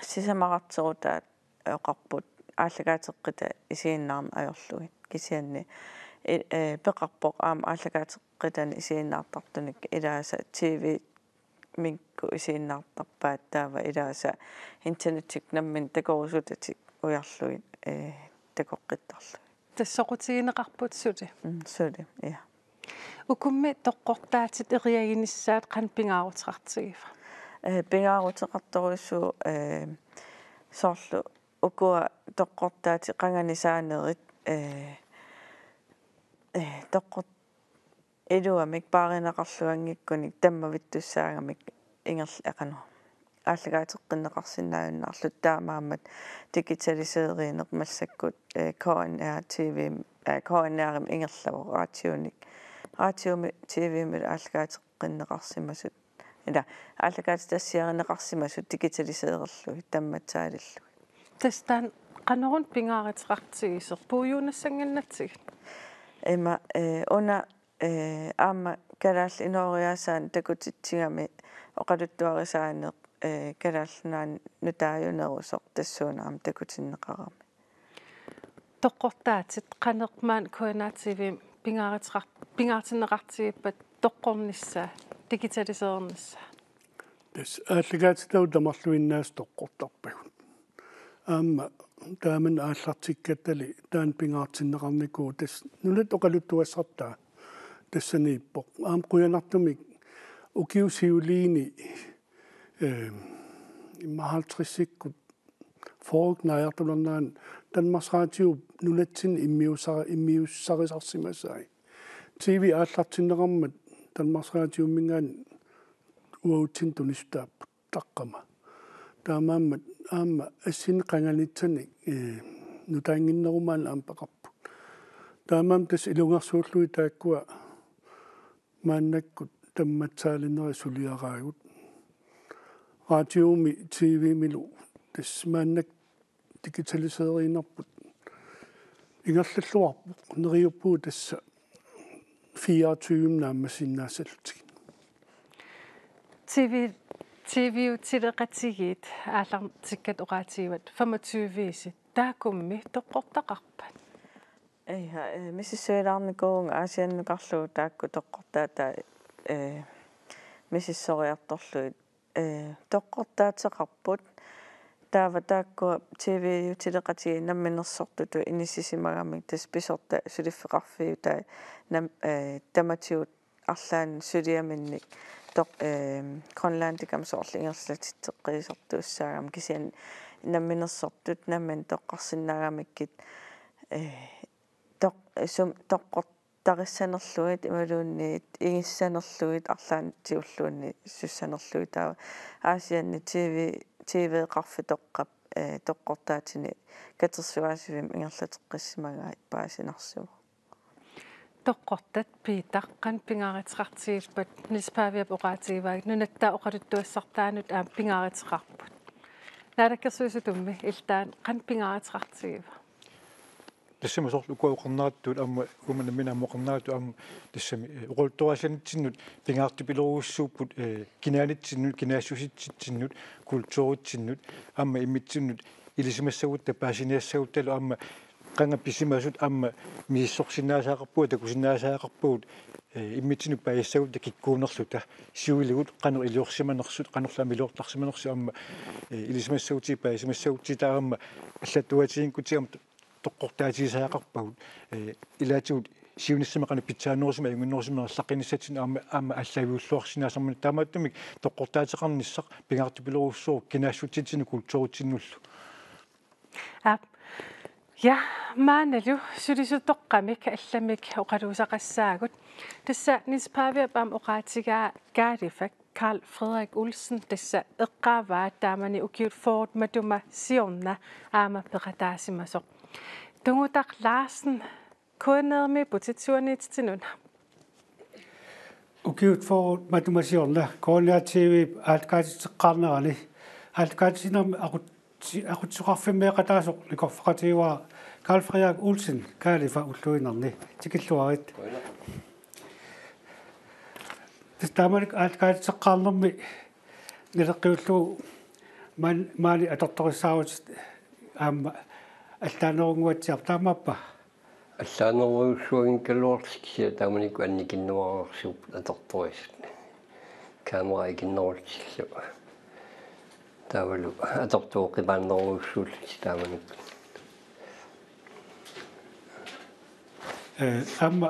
sisamaqarterutaat oqarput aallakaateqqitat isiginnaarneq ajorlugit. Kisianni i-, eh, peqarpoq aamma aallakaateqqitani isiginnaartartunik ilaasa T V-mikkut isiginnaartarpaat taava ilaasa internettikkut nammineq takorusutatik ujarlugit, eh, takoqqittarlugit. Tassa soqutigineqarput suli? Mm, suli, ja. Ukummi toqqortaatit eriaginissaat qanoq pingaaruteqartigiva? Eh, pingaaruteqartorujussuuvoq, eh, soorlu ukua toqqortaatit qanganisaanerit, eh, eh, toqqor-, iluamik paarineqarluanngikkunik tammavittussaagamik ingerl-, aqagu aallakaateqqinneqarsinnaajunnaarluta, taamaammat digitaliseriineq massakkut, eh, K N R T V, eh, K N R-imi ingerlavoq, radionik, radiomi T V-mi aallakaateqqinneqarsimasut, ila, aallakaatitassiarineqarsimasut digitalisererlugit tammatsaalillugit. Tassa taanna qanoruna pingaaruteqartigisoq, puiuunassannginnatsigit? Ima, eh, una, eh, aamma kalaallit inooriaasaannik takutitsigami oqaluttuarisaaneq, eh, Kalaallit Nunaanni nutaajunerusoq tassuuna aamma takutinneqarami. Toqqortaatit qanoq maani K N R T V-mi pingaaruteqar-, pingaartinneqartigippat toqqornissaa, digitaliseernissaa? Tassa aallakaatitagut tamarluinnaasa toqqortarpagut. Aamma taamani aallartikkattali taanna pingaartinneqarnikuuvoq, tassa nunatta oqaluttuassartaa tassaniippoq. Aamma qujanartumik ukiut siuliini, eh, immaqa halvtredsikkut, fyrre naajartulernerani Danmarks Radio nunatsinni immiussari-, immiussarisarsimasai. T V aallartinneqarmat Danmarks Radiominngaanniit uatsinnut tunissutaapput taqqama. Taamaammat aamma assinnik qanganitsanik, eh, nutaannginnerumaannik aamma peqarput. Taamaammat tassa ilungersuullugit taakkua maannakkut tammatsaalinerit suliaraagut. Radiomi T V-milu tassa maannakkut digitaliseriinerput ingerlalluarpoq, neriuppugut tassa fireogtyve naammassisinnaassallutigit. T V, T V-utileqatigiit aallartikkatta oqaatigivat femogtyve-isit. Taakkumi toqqortaqarpat? Ja, eh, misissuilaarnikuuvunga Aasiannukarlugu taakku toqqortaataat, eh, misissoriartorlugit, eh, toqqortaateqarput. Taava taakkua T V-utileqatigiit namminersortutut inissisimagamik tassa pisortat suliffeqarfiutaat nam-, eh, tamatigut arlaannik suliaminnik toq-, eh, Grønlandikami soorlu ingerlatitseqqiisartuussaagami, kisianni namminersortut nammineq toqqarsinnaagamikkit, eh, toq-, sum-, toqqortarissanerlugit imaluunniit igissanerlugit arlaannik tigulluunniit sussanerlugit, taava Aasianni T V, T V-qarfitoqqap, eh, toqqortaatini katersugaasivimmi ingerlateqqissimagaat paasinarsivoq. Toqqortat Peter, qanoq pingaaruteqartigippat? Niels Paviap oqaatigivaa nunatta oqaluttuassartaanut aamma pingaaruteqarput. Naalakkersuisut Tummi, illit taanna qanoq pingaaruteqartigiva? Tassami soorlu ukua oqarnerattut aamma, uuma nammineq aamma oqarnerattut aamma, tassami, eh, oqaluttuarisaanitsinnut pingaartipilorujussuupput, eh, kinaanitsinnut, kinaassusitsinnut, kulturitsinnut, aamma immitsinnut ilisimassagutta, paasiniassagutta, taavalu aamma qanga pisimasut aamma misissorsinnaasariaqarpagut, takusinnaasariaqarpagut, eh, immitsinnut paasissagutta kikkuunerluta, siuligut qanoq iliorsimanersut, qanorlu aamma iliortarsimanersut aamma, eh, ilisimassagutsigit, paasimassagutsigit, taava aamma allattuatigiinnikuutigit aamma toqqortaatigisariaqarpagut, eh, ilaatigut siunissami qanoq pitsaanerusumik ajunnginnerusumik amerlaqqinissatsinnut aamma, aamma allaviulluarsinnaasarmata, taamaattumik toqqortaateqarnissaq pingaartipilorujussuuvoq kinaassutsitsinnut kulturitsinnullu. Aap. Ja, maannalu sulisutoqqamik allamik oqaluusaqassaagut. Tassa Niels Paviap aamma oqaatigaa Kaalifak Karl Frederik Olsen tassa eqqaavaa taamani ukiut fyrret matuma siorna aamma peqataasimasoq. Tungutaq Larsen, K N R-mi putitsuaniititinuna. Ukiut fyrre matuma siorna K N R T V aallakaatitseqqaarnerani aallakaatitsinnermi aqutsi-, aqutsisoqarfimmeeqataasoq nikorfaqatigivara Karl Frederik Olsen, Kaalifa, ulluinnarni. Tikilluarit. Tassa taamanikkut aallakaatitseqqaarnermi naleqqiullugu maan-, maani atortorissaarutit aamma allaanerunnguatsiarpit, taamaappa? Allaanerujussuanngikkaluarlutik, kisianni taamanikkut annikinnuararsuupput atortorisat. Kamera ikinnerullutillu. Taavalu atortuuqipaannerujussuullutik taamanikkut. Ee, aamma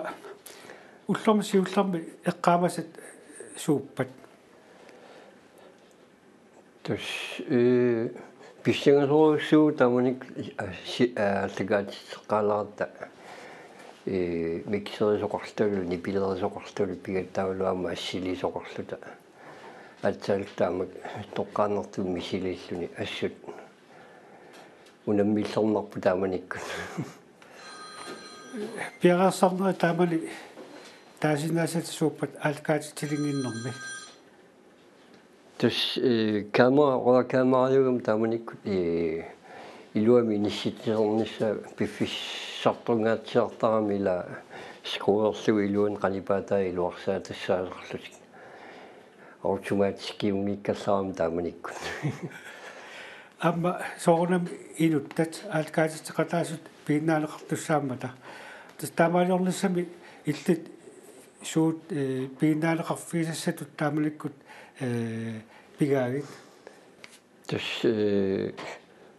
ullormi siullermi eqqaamasat suuppat? Tassa, ee, pissangasorujussuuvoq taamanikkut, aa, si-, aa, aallakaatitseqqaaleratta, ee, mikserisoqarlutalu, nipilerisoqarlutalu, pigattaavalu aamma assiliisoqarluta. Aatsaat taamak toqqaannartumik misiliilluni assut unammillernarpoq taamanikkut. Piareersarnerit taamani taasinnaasatit suuppat aallakaatitsilinnginnermi? Tassa, ee, kamera, rørkameraliugami taamanikkut, ee, iluamik inissitsisarnissaa piffissartunngaatsiartarami, ila skruerlugu iluani qalipaataa iluarsaatassaasarlutik. Automatiskiunngikkallarami taamanikkut. Aamma soorunami inuttat aallakaatitseqataasut piginnaaneqartussaammata. Tassa taamaaliornissami illit suut, ee, piginnaaneqarfigisassatut taamanikkut, ee, pigaagit? Tassa, ee,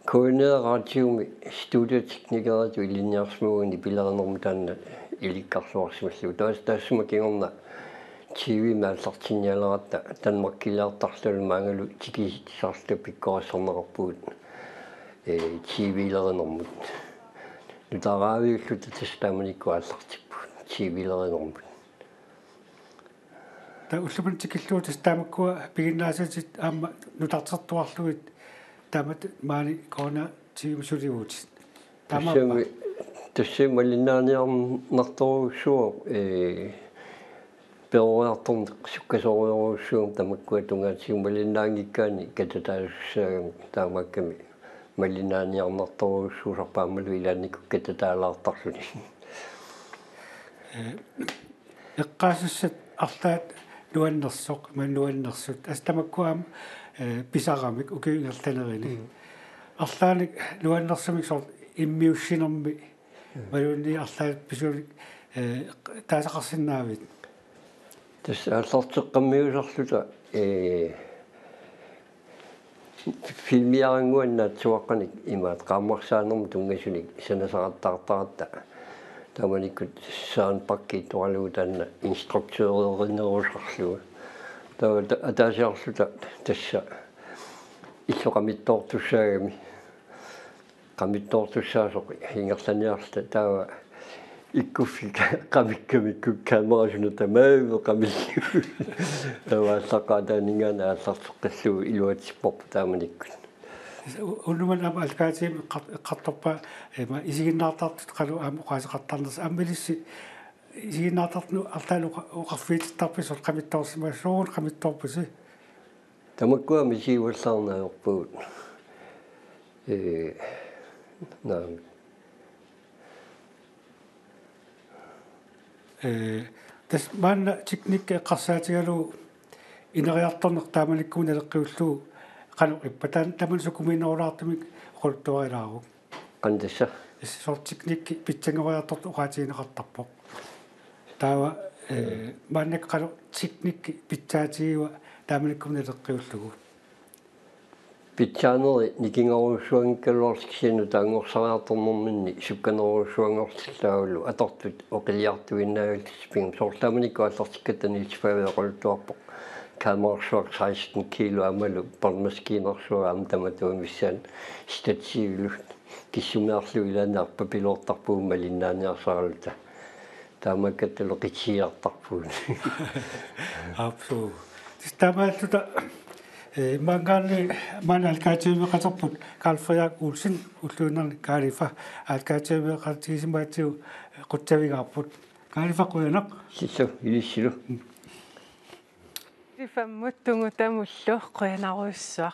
K N R Radiomi studioteknikeritut ilinniarsimavugut nipilerinermut taanna ilikkarluarsimallugu. Taas-, taassuma kingorna T V-mi aallartinnialeratta Danmarkiliartarlutalu maanngalu tikisitsisarluta pikkorissarneqarpugut, ee, T V-lerinermut. Nutaaraaviulluta tassa taamanikkut aallartippugut T V-lerinermut. Taava ullumi tikillugu tassa taamakkua piginnaasatit aamma nutartertuarlugit taamatut maani K N R T V-mi sulivutit. Taamaappa? Tassami, tassami malinnaaniarnartorujussuuvoq, ee, peroriartorneq sukkasoorujussuuvoq, tamakkua tungaatigut malinnaanngikkaanni katataasussaagami, taamaakkami malinnaaniarnartorujussuusarpoq aammalu ilaannikkut katataalaartarluni. Ee, eqqaasassat arlaat nuannersoq, imaluunniit nuannersut. Tassa tamakkua aamma, ee, pisaramik ukiup ingerlanerani. Mm. Arlaannik nuannersumik soorlu immiussinermi, mm, imaluunniit arlaat pisuunik, ee, taasaqarsinnaavit? Tassa aallarteqqammiusarluta, ee, filmiarannguanik naatsuaqqanik imaattoq qaammarsaanermut tunngasunik sanasaqattaartaratta. Taamanikkut soundbaggiittoralugu taanna instruktørinerusarlugu. Taava ta-, ataasiarluta tassa illu qamittoortussaagami. Qamittoortussaasoq ingerlaniarluta taava ikkuffik qamikkamikkut kamera suna tamaat qamillugu. Taava aallaqqaataaninngaanniit aallarteqqillugu iluatsipparput taamanikkut. U-, ullumi aamma aallakaatitsinermi eqqar-, eqqartorpaa, ima isiginnaartartut qanoq aamma oqaaseqartarnersoq, aamma ilissi isiginnaartartunut arlaannik oqa-, oqarfigitarpisi soorlu qamittoorsimasoq, soorunami qamittoorpisi? Tamakkua misigiuallaarneq. Ee, naa. Ee, tassa maanna teknikki eqqarsaatigalugu ineriartorneq taamanikkumut naleqqiullugu qanoq ippa, taanna tamanna sukumiinnerulaartumik oqaluttuarilaaruk? Qanoq tassa? Tassa soorlu teknikki pitsanngoriartortoq oqaatigineqartarpoq. Taava, ee, maannakkut qanoq teknikki pitsaatigiva taamanikkumut naleqqiullugu? Pitsaaneri nikinngorujussuanngikkaluarlutik, kisianni taanngorsariartornerminni sukkanerujussuanngorlutik taavalu atortut oqiliartuinnaavillutik pigum, soorlu taamanikkut aallartikkatta Niels Pave oqaluttuarpoq kamerarsuaq seksten kilo aammalu båndmaskinersuaq aamma tamatuma missaani stativilu kissumiarlugu ilaanni arpapiloortarpugut malinnaaniarsaraluta. Taamaakkattalu qitiiartarpugut. Aap, suu. Tassa taamaalluta, ee, maanngaanniit maani aallakaatitsiveqalerput Karl Frederik Olsen, ulluinnarni Kaalifa, aallakaatitsiveqatigisimagatsigu qutsavigaarput. Kaalifa, qujanaq. Ilillu, ilissilu. Mm. Kaalifammut Tungutamullu qujanarujussuaq.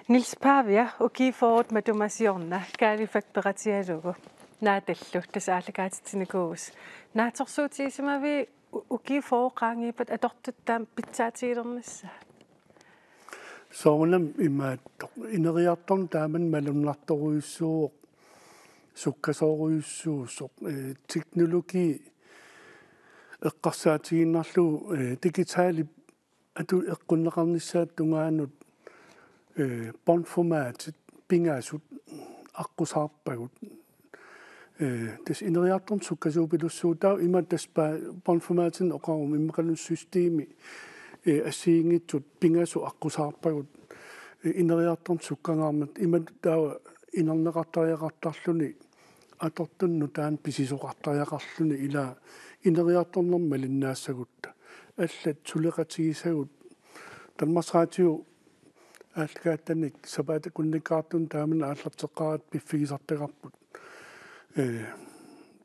Niels Pavia, ukiut fyrret matuma siorna Kaalifak peqatigalugu, Naatallu tassa aallakaatitsinikuuvusi. Naatsorsuutigisimaviuk u-, ukiut fyrret qaangiuppata atortut taama pitsaatigilernissaat? Soorunami imaattoq. Ineriartorneq taamani malunnartorujussuuvoq, sukkasoorujussuusoq, eh, teknologi eqqarsaatigiinnarlugu, eh, digitali atut eqqunneqarnissaata tungaanut, eh, båndformatit pingasut aqqusaarpagut. Eh, tassa ineriartorneq sukkasuupilussuuvoq, taava ima tassa båndformatinik oqaruma immaqaluunniit systemi, eh, assigiinngitsut pingasut aqqusaarpagut, eh, ineriartorneq sukkangaarmat, imatut taava inerneqartariaqartarluni atortunik nutaanik pisisoqartariaqarluni, ila ineriartornermik malinnaassagutta. Allat suleqatigisagut. Danmarks Radio aallakaatitanik sapaatip akunnikkaartunik taamani aallarteqqaaratta piffigisartagarput. Eh,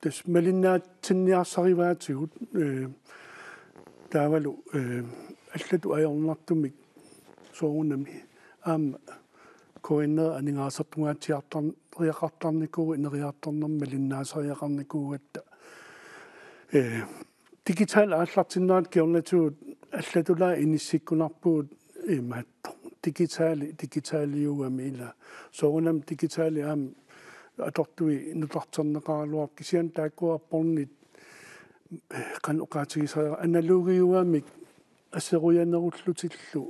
tassa malinnaatsinniarsarivaatigut, eh, taavalu, eh, allatut ajornartumik soorunami aamma K N R aningaasartungaatsiartar-, riaqartarnikuuvoq ineriartornermik malinnaasariaqarnikuugatta. Eh, digitali aallartinnerata kingornatigut allatulaat inissikkunarpugut imaattoq. Digitali, digitaliugami ila. Soorunami digitali aamma atortui nutarterneqaraluarpoq, kisianni taakkua båndit, eh, qanoq oqaatigisariaqarnersoq, analogiugamik aserujanerullutillu,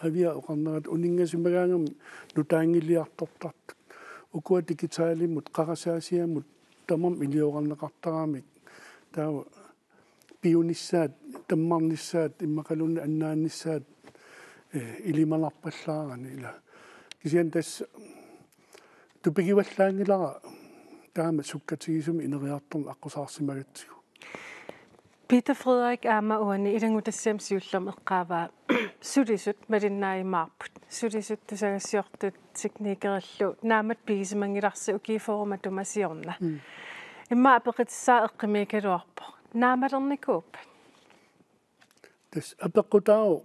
Aviap oqarnerata uninngasimagaangami nutaanngiliartortartut. Ukua digitalimut, qarasaasiamut tamarmik iliorarneqartaramik. Taava piunissaat, tammarnissaat, immaqaluunniit annaanissaat, eh, ilimanarpallaarani ila. Kisianni tassa tupigivallaanngilara taama sukkatigisumik ineriartorneq aqqusaarsimagatsigu. Peter Frederik aamma uani ilanngutassiami siullermi eqqaavaa sulisut malinnaajumaarput. Sulisut tusagassiortut teknikerillu naammattoq pigisimanngilarsi ukiut fyrret matuma siorna. Mm. Immaqa apeqqutissaa eqqumiikkaluarpoq. Naammalernikuuppat? Tassa apeqqutaavoq,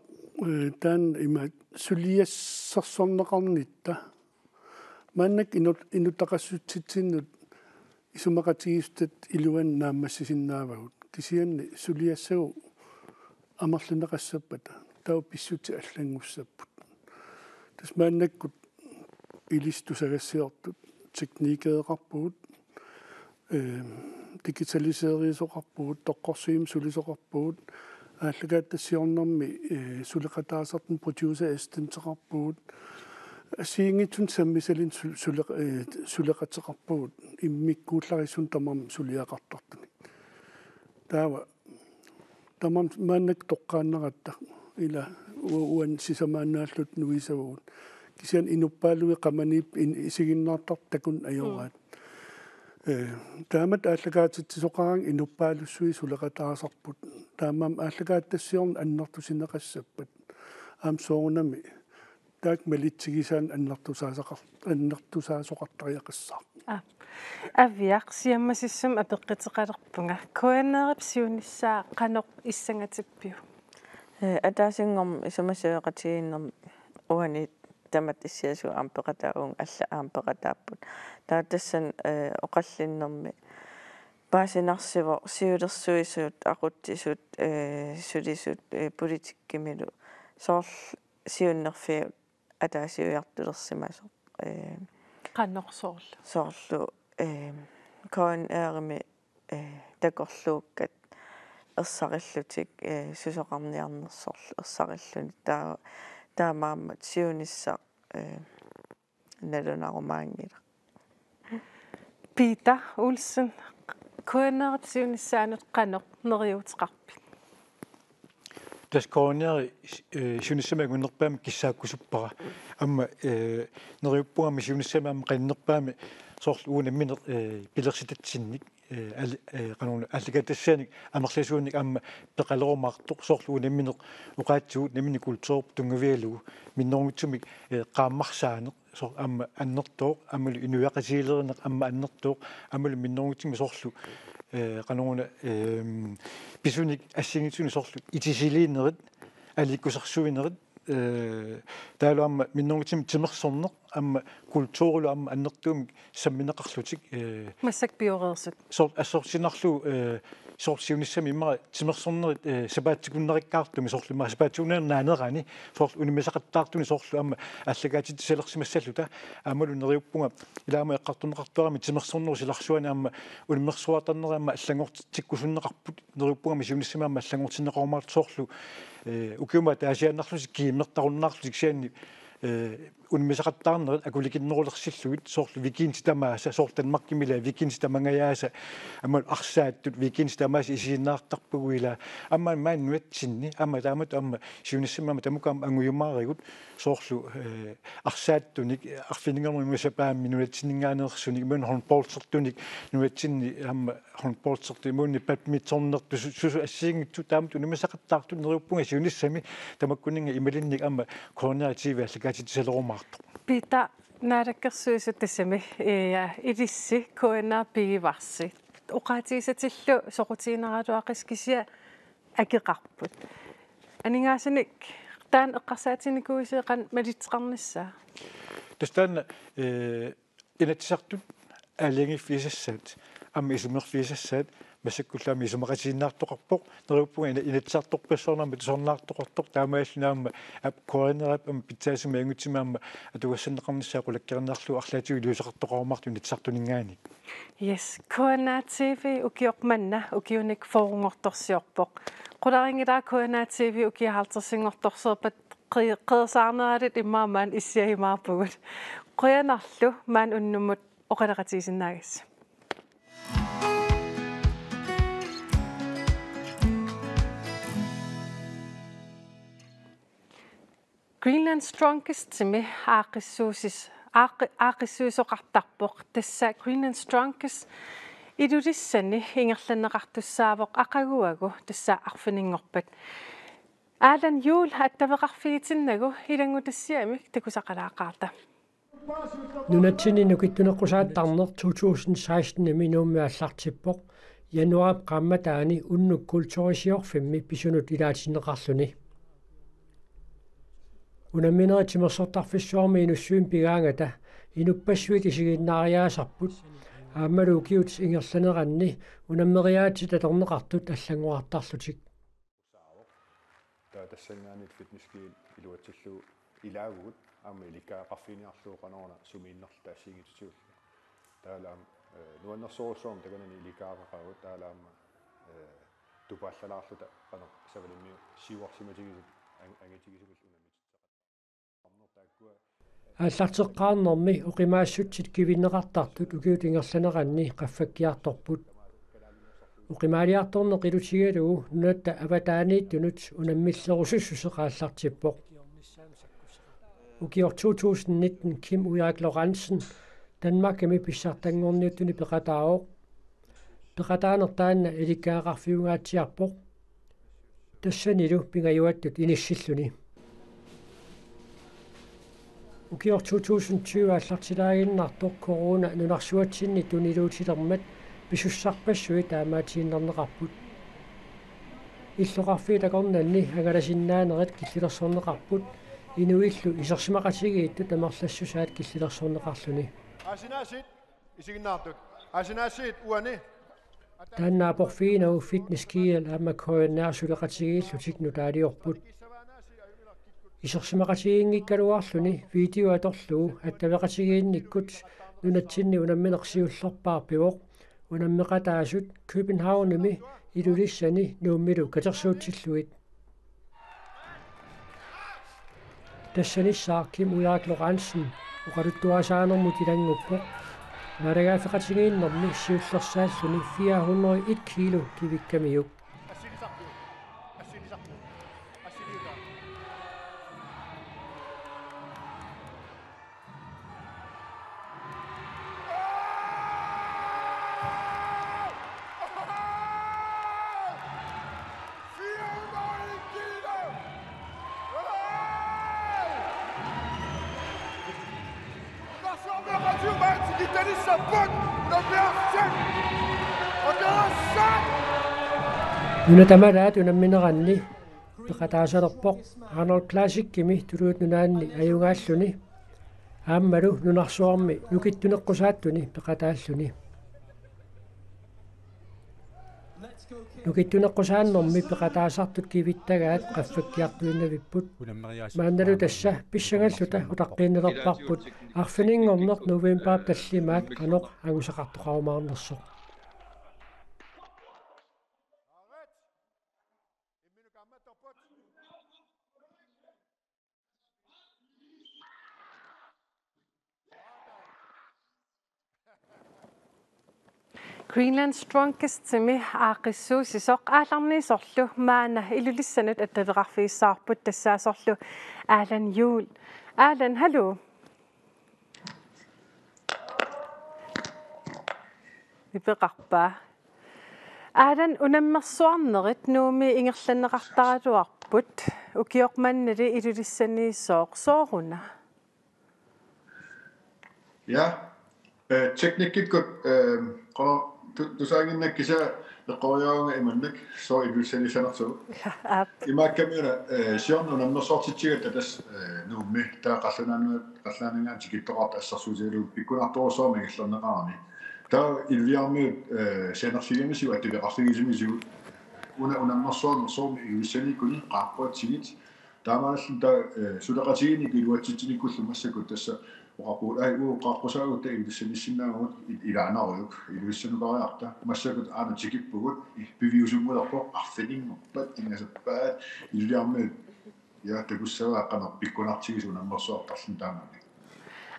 eh, taanna ima suliassersorneqarnitta. Maannakkut inut-, inuttaqassutsitsinnut isumaqatigiissutatta iluanni naammassisinnaavagut. Kisianni suliassagut amerlineqassappata taava pissutsit allanngussapput. Tassa maannakkut ilissi tusagassiortut teknikereqarpugut, eh, digitaliserisoqarpugut, toqqorsivimmi sulisoqarpugut, aallakaatitassiornermi, eh, suleqataasartuni producer assistenteqarpugut, assigiinngitsunik sammisalinnut su-, suleq-, eh, suleqateqarpugut, immikkuullarissunik tamarmik suliaqartartunik. Taava tamarmik maannakkut toqqaannaratta ila u-, uani sisamaannaalluta nuisavagut. Kisianni inuppaaluit qamaniipput in-, isiginnaartartut takuneq ajoraat. Mm. Eh, taamatut aallakaatitsisoqaraangat inuppaalussuit suleqataasarput. Taamaammat aallakaatitassiorneq annertusineqassappat. Aamma soorunami taakku malitsigisaannik annertusaasaqar-, annertusaasoqartariaqassaaq. Aa. Aviaq, siammasissumik apeqquteqalerpunga. K N R-ip siunissaa qanoq issangatippiuk? Eh, ataasinngormat isumasioqatigiinnermi uani tamatta issiasugut aamma peqataavugut, allat aamma peqataapput. Taava tassani, eh, oqallinnermi paasinarsivoq siulersuisut, aqutsisut, eh, sulisut, eh, politikkimilu soorlu siunnerfiit ataasiujartulersimasoq. Eh, Qanoq soorlu? Soorlu, eh, K N R-imi, eh, takorluukkat ersarillutik, eh, susoqarniarnersorlu ersarilluni. Taa-, taamaammat siunissaq, eh, nalunarumaanngilaq. Peter Olsen, K N R-ip siunissaanut qanoq neriuuteqarpit? Tassa K N R-i, eh, siunissami angunnerpaamik kissaakkusuppara. Aamma, eh, neriuppunga aamma siunissami aamma qaninnerpaamik soorlu uagut nammineq, eh, pilersitatsinnik, eh, al-, eh, qanoruna aallakaatitassianik amerlasuunik aamma peqalerumaartoq, soorlu uagut nammineq oqaatsigut nammineq kulturerput tunngavigalugu minnerunngitsumik, eh, qaammarsaaneq, soorlu aamma annertooq, aammalu inuiaqatigiilerineq aamma annertooq, aammalu minnerunngitsumik soorlu, eh, qanoruna, ehm, pisunik assigiinngitsunik soorlu itisiliinerit, aliikkusersuinerit, eh, taavalu aamma minnerunngitsumik timersorneq aamma kulturilu aamma annertuumik sammineqarlutik, eh, massakkut pioreersut. Soor-, assortinarlu, eh, soorlu siunissami immaqa timersornerit, eh, sapaatip-akunnerikkaartumik soorlu immaqa sapaatip-akunnerata naanerani soorlu unammisaqattaartunik soorlu aamma aallakaatitsisalersimassalluta aammalu neriuppunga ilaa aamma eqqartorneqartuarami timersornerup silarsuani aamma unammersuartarneri aamma allanngortitsikkusunneqarput neriuppunga aamma siunissami aamma allanngortinneqarumaartut soorlu, eh, ukiumut ataasiaannarlutik kiimmertarunnaarlutik kisianni, eh, unammisaqattaarnerit akulikinnerulersillugit soorlu weekendit tamaasa soorlu Danmarkimi ilaa weekendit tamangajaasa aamma arsaattut weekendit tamaasa isiginnaartarpagut ilaa aamma maani nunatsinni aamma taamatut aamma siunissami aamma tamakku aamma angujumaarigut soorlu, eh, arsaattunik arfininngornermik sapaammi nunatsinninngaanneersunik imaluunniit håndboldertunik nunatsinni aamma håndboldertut imaluunniit badmintonertut su-, susu assigiinngitsut taamatut unammisaqattaartut neriuppunga siunissami tamakkuninnga imalinnik aamma K N R T V aallakaatitsisalerumaartoq. Peter, Naalakkersuisut tassami, eh, ilissi K N R pigivarsi. Oqaatigisatillu soqutiginaraluaqisi kisianni akeqarput. Aningaasanik taanna eqqarsaatiginikuuisi qanoq malitseqarnissaa? Tassa taanna, eh, Inatsisartut aalajangiiffigisassaat, aamma isummerfigisassaat, massakkullu aamma isumaqatigiinnaartoqarpoq, neriuppunga ina-, Inatsisartorpassuarnik aamma tusarnaartoqartoq, taamaalilluni aamma ap-, K N R-ip aamma pitsaasumik angutimik aamma atugassanneqarnissaa qulakkeerniarlugu arlaatigut iliuuseqartoqarumaartoq Inatsisartuninngaanniit. Yes, K N R T V ukioq manna ukiunik fyrrenngortorsiorpoq. Qularinngilara K N R T V ukiut halvtredsinngortorsiorpat qi-, qeersaarneralit immaqa maani issiajumaarpugut. Qujanarlu maani unnummut oqaloqatigisinnaagassi. Greenland Strongestimi aaqqissuusis-, aaqqi-, aaqqissuisoqartarpoq. Tassa Greenland Strongest Ilulissani ingerlanneqartussaavoq aqaguagu tassa arfininngorpat. Allan Juhl attaveqarfigitinnagu ilanngutassiamik takusaqalaaqaarta. Nunatsinni nukittuneqqusaattarneq to tusind seksten-imi Nuummi aallartippoq, januaarip qaammataani unnuk kulturisiorfimmi pisunut ilaatinneqarluni. Unamminerit timersortarfissuarmi inussuimmi pigaangata inuppassuit isiginnaariaasarput, aammalu ukiut ingerlaneranni unammeriaatsit atorneqartut allanngorartarlutik. Taava tassanngaanniit fitness-kiit iluatsillugu ilaavugut aamma ilikkagaqarfiginiarlugu qanoruna sumiinnerluta assigiinngitsutigulluta. Taavalu aamma, eh, nuannersorujussuarmik takanani ilikkagaqaqaagut taavalu aamma, eh, tupaallalaarluta qanoq savalimmiut siuarsimatigisut ang-, angitigisumillu unammititseqattaarneq taakkua. Aallarteqqaarnermi oqimaassutsit kivinneqartartut ukiut ingerlaneranni qaffakkiartorput. Oqimaaliartorneq ilutigalugu nunatta avataaniittunut unammillerusussuseq aallartippoq. Ukioq to tusind nitten Kim Ulrik Lorentzen Danmarkimi pissartanngorniuttuni peqataavoq. Peqataaneq taanna ilikkagaqarfiungaatsiarpoq. Tassanilu pingajuattut inissilluni. Ukioq to tusind tyve aallartilaaginnartoq corona nunarsuatsinni tuniluutilermat pisussarpassuit taamaatiinnarneqarput. Illoqarfiit akornanni angalasinnaanerit killilersorneqarput, inuillu isersimaqatigiittut amerlassusaat killilersorneqarluni. Aasinaasiit isiginnaartut. Aasinaasiit uani. Taanna aporfiginagu Fitness G L aamma K N R suleqatigiillutik nutaaliorput. Isersimaqatigiinngikkaluarluni video atorlugu attaveqatigiinnikkut nunatsinni unammineq siullerpaaq pivoq. Unammeqataasut Københavnimi, Ilulissani Nuummilu katersuutsillugit. Tassanissaaq Kim Ulrik Lorentzen oqaluttuarisaanermut ilannguppoq. Naalagaaffeqatigiinnermi siullersaalluni fire hundrede og en kilo kivikkamiuk. Nuna tamalaat unammineranni peqataasalerpoq Arnold Classicimi Tuluit Nunaanni ajugaalluni aammalu nunarsuarmi nukittuneqqusaattuni peqataalluni. Nukittuneqqusaannermi peqataasartut kivittagaat qaffakkiartuinnavipput. Maannalu tassa pissangalluta utaqqiinnalerparput arfininngorneq novembarip tallimaat qanoq angusaqartoqarumaarnersoq. Greenland Strongestimi aaqqissuussisoq aallarniisorlu maanna Ilulissanut attaveqarfigissavarput tassaasorlu Allan Juhl. Allan, hallo. Nipeqarpa? Allan, unammersuarnerit Nuummi ingerlanneqartaraluarput, ukioq mannali Ilulissaniisoq, sooruna? Ja, eh, teknikkikkut, eh, qo-, tu-, tusaaginnakku kisianni eqqoriarunga imannak sooq Ilulissaniissanersugut. Aap. Imaakkami una, eh, siorna unammersuartitsigatta tassa, eh, Nuummi, taava qallunaanna-, qallunaaninngaanniit tikittoqartoq assersuutigalugu pikkunartorujussuarmik ingerlanneqarami. Taava Ilulissarmiut, eh, sianerfigisimasigut, attaveqarfigisimasigut, una unammersuarneq soormi Ilulissaniikkuni qaarpuatsigit. Taamaalilluni taava, eh, suleqatigiinnikkut iluatsitsinikkullu massakkut tassa oqarpugut, ai, uu, qaaqqusaagut taava Ilulissaniissinnaavagut, i-, ilaanarujuk, Ilulissanukariarta, massakkut aana tikippugut, i-, piviusunngulerpoq, arfininngorpat, ingasappaat, Ilulissarmiut, ja, takussavaat qanoq pikkunartigisoq unammersuartarluni taamani.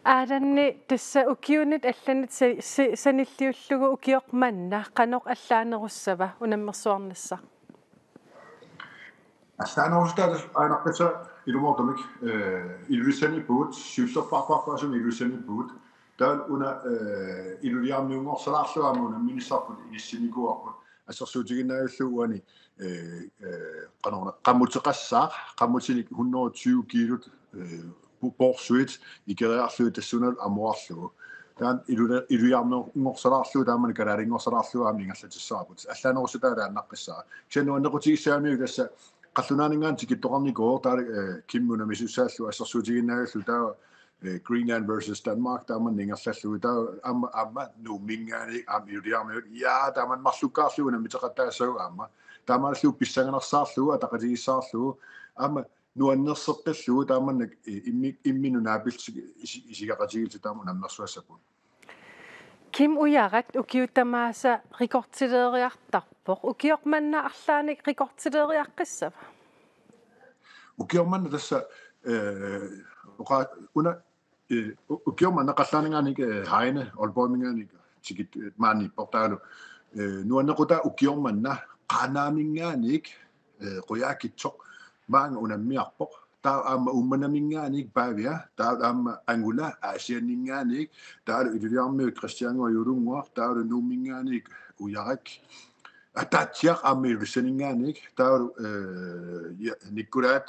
Allan, tassa ukiunit allanit sa-, sa-, sanilliullugu ukioq manna qanoq allaanerussava unammersuarnissaq? Allaanerussutaa tassa aanaqqissa ilumoortumik, eh, Ilulissaniippugut, siullerpaarpaarpaasumik Ilulissaniippugut. Taava una, eh, Ilulissarmiunngorsalaarlugu aamma unamminissaarput inissinikuuarput. Assersuutiginnaavillugu uani, eh, eh, qanoruna, qammuteqassaaq, qammutinik hundrede og tyve kiilut, eh, po-, poorsuit ikeriarlugit tassuunalu amoraarlugu. Taanna Ilula-, Ilulissarmiunngorsalaarlugu taamani kalaalinngorsalaarillugu aamma ingerlatissavarput. Allaanerussutaa taannaqqissaaq. Kisianni nuannequtigissagamiuk tassa qallunaaninngaanniit tikittoqarnikuuvoq, taava, eh, Kim unammissussaallugu assersuutiginnaavillugu taava, eh, Greenland versus Denmark taamani ingerlallugu taava aamma, aamma Nuumminngaanniit aamma Ilulissarmiut, ja, taamani marlukkaarlugu unammisoqataassaaq aamma. Taamaalilluni pissanganarsaarlugu, ataqatigiissaarlugu, aamma nuannerseqqillugu taamani, eh, immi-, imminnut naapillutik isi-, isigaqatigiillutik taama unammersuassapput. Kim Ujarak ukiut tamaasa rekordileeriartarpoq. Ukioq manna arlaannik rekordileeriaqqissava? Ukioq manna tassa, eh, oqa-, una, eh, u-, ukioq manna qallunaaninngaanniit, eh, Heine, Aalborgiminngaanniit, tikit-, eh, maaniippoq taavalu. Eh, nuannequtaa ukioq manna Qanaaminngaanniit, eh, Qujaukitsoq maanga unammiarpoq. Taava aamma Uummannaminngaanniit Pavia, taava aamma Angula, Aasianninngaanniit, taavalu Ilulissarmiut Kristiannguaq Juulunnguaq, taavalu Nuumminngaanniit Ujarak, Ataatsiaq aamma Ilulissaninngaanniit, taavalu, eh, ja, Nikkulaat,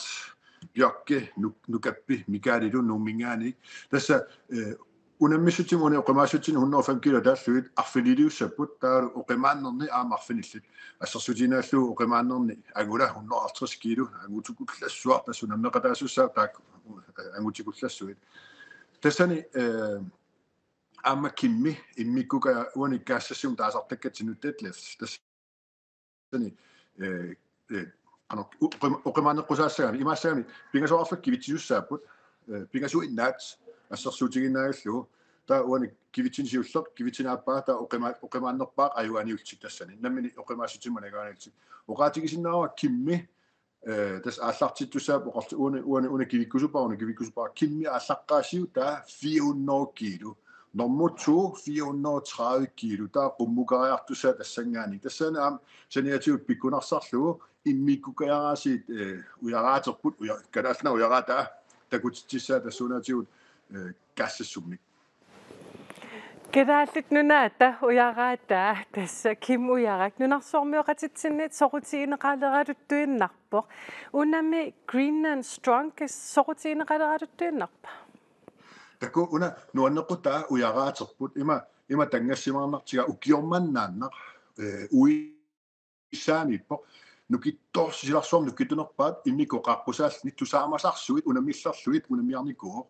Bjarke, Nuk-, Nukappi, Mikaalilu Nuumminngaanniit. Tassa, eh, unammissutsimut una oqimaassutsinnut hundrede og fem kilo ataallugit arfiniliussapput, taavalu oqimaannerni aamma arfinillit. Assersuutiginnaallugu oqimaannerni Angula hundrede og halvtreds kilo, angutikullassuaq tassa unammeqataasussaavoq taakku, eh, angutikullassuit. Tassani, eh, aamma Kimmi immikkukaja-, uani kaassassumik taasartakkatsinnut deadlift. Tassa tassani, eh, eh, qanoq, u-, oqima-, oqimaanneqqusaassagami, imaassagami, pingasoqarfik kivitsisussaapput, eh, pingasuinnaat assersuutiginnaavillugu. Taava uani kivitsineq siulleq, kivitsineq aappaa, taava oqima-, oqimaannerpaaq ajugaaniullutik tassani. Nammineq oqimaassutsimut ajugaaniullutik. Oqaatigisinnaavara Kimmi, eh, tassa aallartittussaapput oqartu-, uani, uani, una kivikkusuppara, una kivikkusuppara, Kimmi aallaqqaasiuk taava fire hundrede kilo. Nummer to, fire hundrede og tredive kilo. Taava qummukariartussaavoq tassanngaanniit. Tassani aamma saniatigut pikkunarsarlugu immikkukajaaraasiit, eh, ujaraaterput, uja-, Kalaallit Nunaat ujaraataa takutitsissaaq tassuunaatigut, eh, kaassassummik. Kalaallit Nunaata ujaraataa tassa Kim Ujarak nunarsuarmioqatitsinnit soqutigineqaleraluttuinnarpoq. Unami Greenland Strongest soqutigineqaleraluttuinnarpa? Takuuk una nuannequtaa ujaraaterput, ima, ima tanngassimaarnartigaa ukioq mannaannaq, eh, ui- -ssaaniippoq. nukittoorsilarsuarmut nukittunerpaat immikkut qaaqqusaalluni tusaamasarsuit unammillerlugit unammiarnikuuvoq.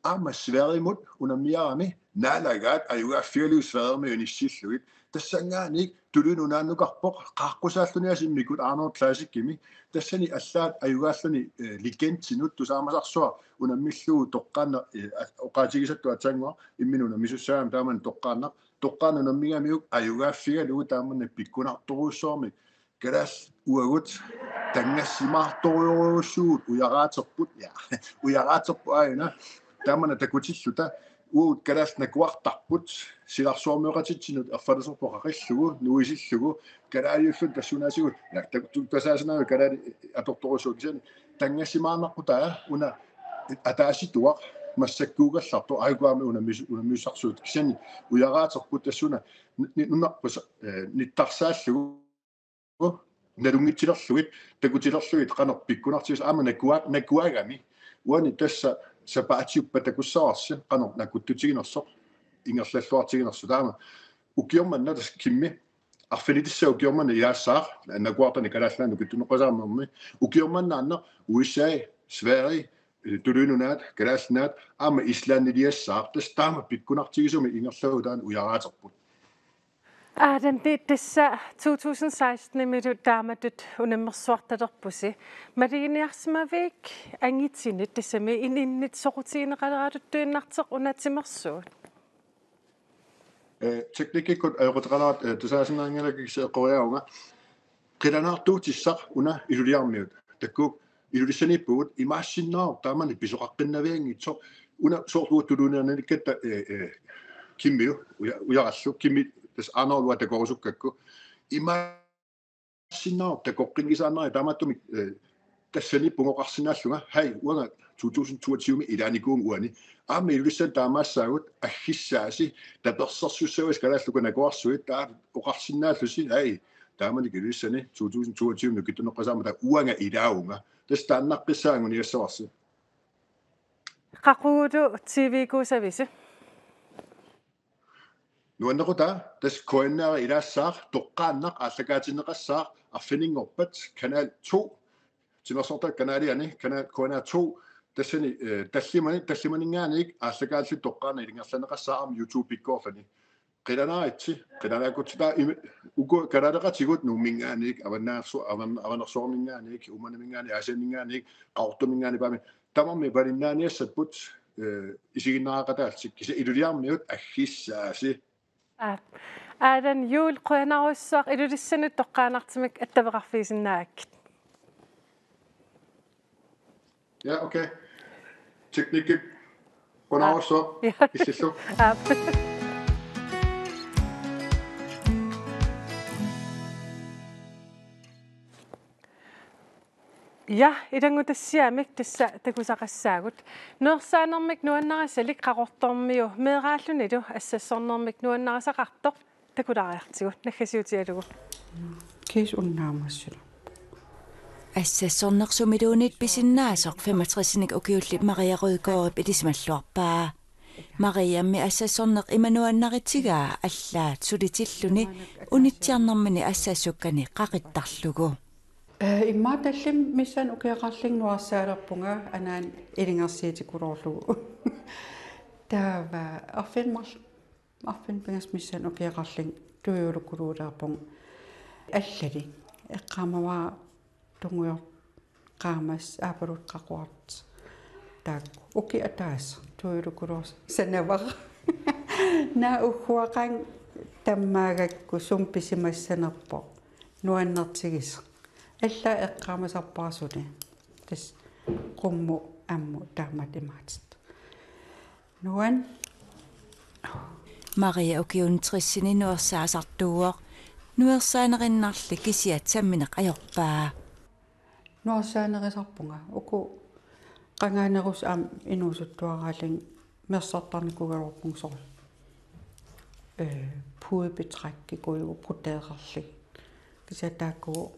Aamma Sverigimut unammiarami naalagaat ajugaaffigalugit Sverigimi unissillugit. Tassanngaanniit Tuluit Nunaannukarpoq qaaqqusaalluni aasiit immikkut Arnold Classicimi. Tassani allaat ajugaalluni, eh, Legendinut tusaamasarsuaq unammillugu toqqaannaq, eh, oqaatigisattu aatsaannguaq imminut unammisussaagami taamani toqqaannaq. Toqqaannaq unammigamiuk ajugaaffigalugu taamani pikkunartorujussuarmik kalaallit uagut tanngassimaartorujorujussuugut ujaraaterput, ja, ujaraaterput aajuna taamani takutilluta uagut kalaallit nakuartarput silarsuarmioqatitsinnut erfalasorpoq qaqillugu nuisillugu kalaaliulluni tassuunaatigut, ja, tak-, tu-, tasaasinaavi kalaali atortorujussuuvoq kisianni tanngassimaarnarputaa una ataasituaq massakkuugallartoq aajuku aamma unammis-, unammisarsuut kisianni ujaraaterput tassuuna ni-, ni-, nunarput, eh, nittarsaallugu nalunngitsilerlugit, takutilerlugit qanoq pikkunartigisoq aamma nakua-, nakuagami. Uani tassa sapaatiuppat takussavarsi qanoq nakuttutiginersoq ingerlalluartiginersoq. Taama ukioq manna tassa Kimmi arfinitissaq ukioq manna ilaassaaq, nakuartani Kalaallit Nunaanni nukittuneqqusaarnermi. Ukioq manna aamma U S A, Sverige, Tuluit Nunaat, Kalaallit Nunaat, aamma Islandiliassaaq. Tassa taama pikkunartigisumik ingerlavugut taanna ujaraaterput. Aadan, ti-, tassa to tusind seksten-imilu taamatut unammersuartalerpusi. Maluginiarsimaviuk angitinit tassami in-, innit soqutigineqaleraatut tuinnartoq una timersuut? Eh, teknikkikkut ajoquteqalaat, eh, tusaasinnaanngilakka kisianni eqqoriaravunga. Qilanaartuutissaq una Ilulissaniippugut. Takuuk Ilulissaniippugut imaassinnaavoq taamani pisoqaqqinnavianngitsoq. Una soorlu tuluunernikkatta, eh, eh, Kimmilu uja-, ujarallu. Kimmi tassa Arnold uanga takorusukkakku. Imaassinnaavoq takoqqinngisaannarani taamaattumik, eh, tassaniippunga oqarsinnaallunga, hej, uanga to tusind toogtyve-mi ilaanikuuvunga uani. Aamma Ilulissani taamaassaagut aggissaasi tapersersussaavusi kalaallit uku nakuarsuit taava oqarsinnaallusi, hej, taamanikkut Ilulissani to tusind toogtyve nukittuneqqusaarmata uanga ilaavunga. Tassa taannaqqissaaq anguniassavarsi. Qaqugulu T V-kuusavisi? Nuannequtaa, tassa K N R ilaassaaq, toqqaannaq aallakaatinneqassaaq, arfininngorpat, kanal to, timersortaata kanaliani, kanal K N R to, tassani, eh, tallimani, tallimaninngaanniit aallakaatillugu toqqaannaq ilungerlanneqassaaq aamma YouTube-ikkoorluni. Qilanaaritsi, qilanaakkutsitaa imi-, uku kalaaleqatigut Nuumminngaanniit, Avannaarsu-, Avan-, Avanersuarminngaanniit, Uummannaminngaanniit, Aasianninngaanniit, Qaqortuminngaanniit, paami, tamarmik valinnaaniassapput, eh, isiginnaaraqataallutik, kisianni Ilulissarmiut aggissaasi. Aap. Aadan Juhl, qujanarsuaq, Ilulissanut toqqaannartumik attaveqarfigisinnaagakkit. Ja, okay. Teknikki. Qujanarsuaq. Ja. Illillu. Aap. Ja, ilanngutassiamik tassa takusaqassaagut. Nuersaanermik nuannarisalik Qaqortormiu meeraallunilu assassornermik nuannarisaqartoq takulaariartigu naggasiutigalugu. Kiisa unnaamassila. Assassorneq sumiluunniit pisinnaasoq femogtresinik ukiulli Maria Rødgaardip ilisimalluarpaa. Mariammi assassorneq ima nuannaritigaa allaat sulitilluni unitsiarnermini assassukkani qaqittarlugu. Eh, immaqa tallimat missaanni ukioqarlunga nuersaalerpunga anaana ilungersuutikkuloorlugu. Taava arfineq-marl-, arfineq-pingasut missaanni ukioqarlunga tuiulukuluulerpunga. Allani eqqaamavara tungujortoq qaammatit aappaluttut qaquartut. Taakku ukiup ataaseq tuiulukulooq sanavara. Naak ugguaqaanga tammaagakku sumut pisimassanerpoq. Nuannertigisoq. Allaat eqqaamasarpara suli. Tassa qummut ammut taamatut imaattut. Nuann. Maria ukiuni tressini nuersaasartuuvoq. Nuersaanerinnarli kisiat sammineq ajorpaa. Nuersaanerisarpunga. Uku qangaanerusoq aamma inuusuttuaraallunga mersartarnikuugaluarpunga soorlu. Eh, pudebetrækkikkuugaluarput brodeererlugit. Kisianni taakku,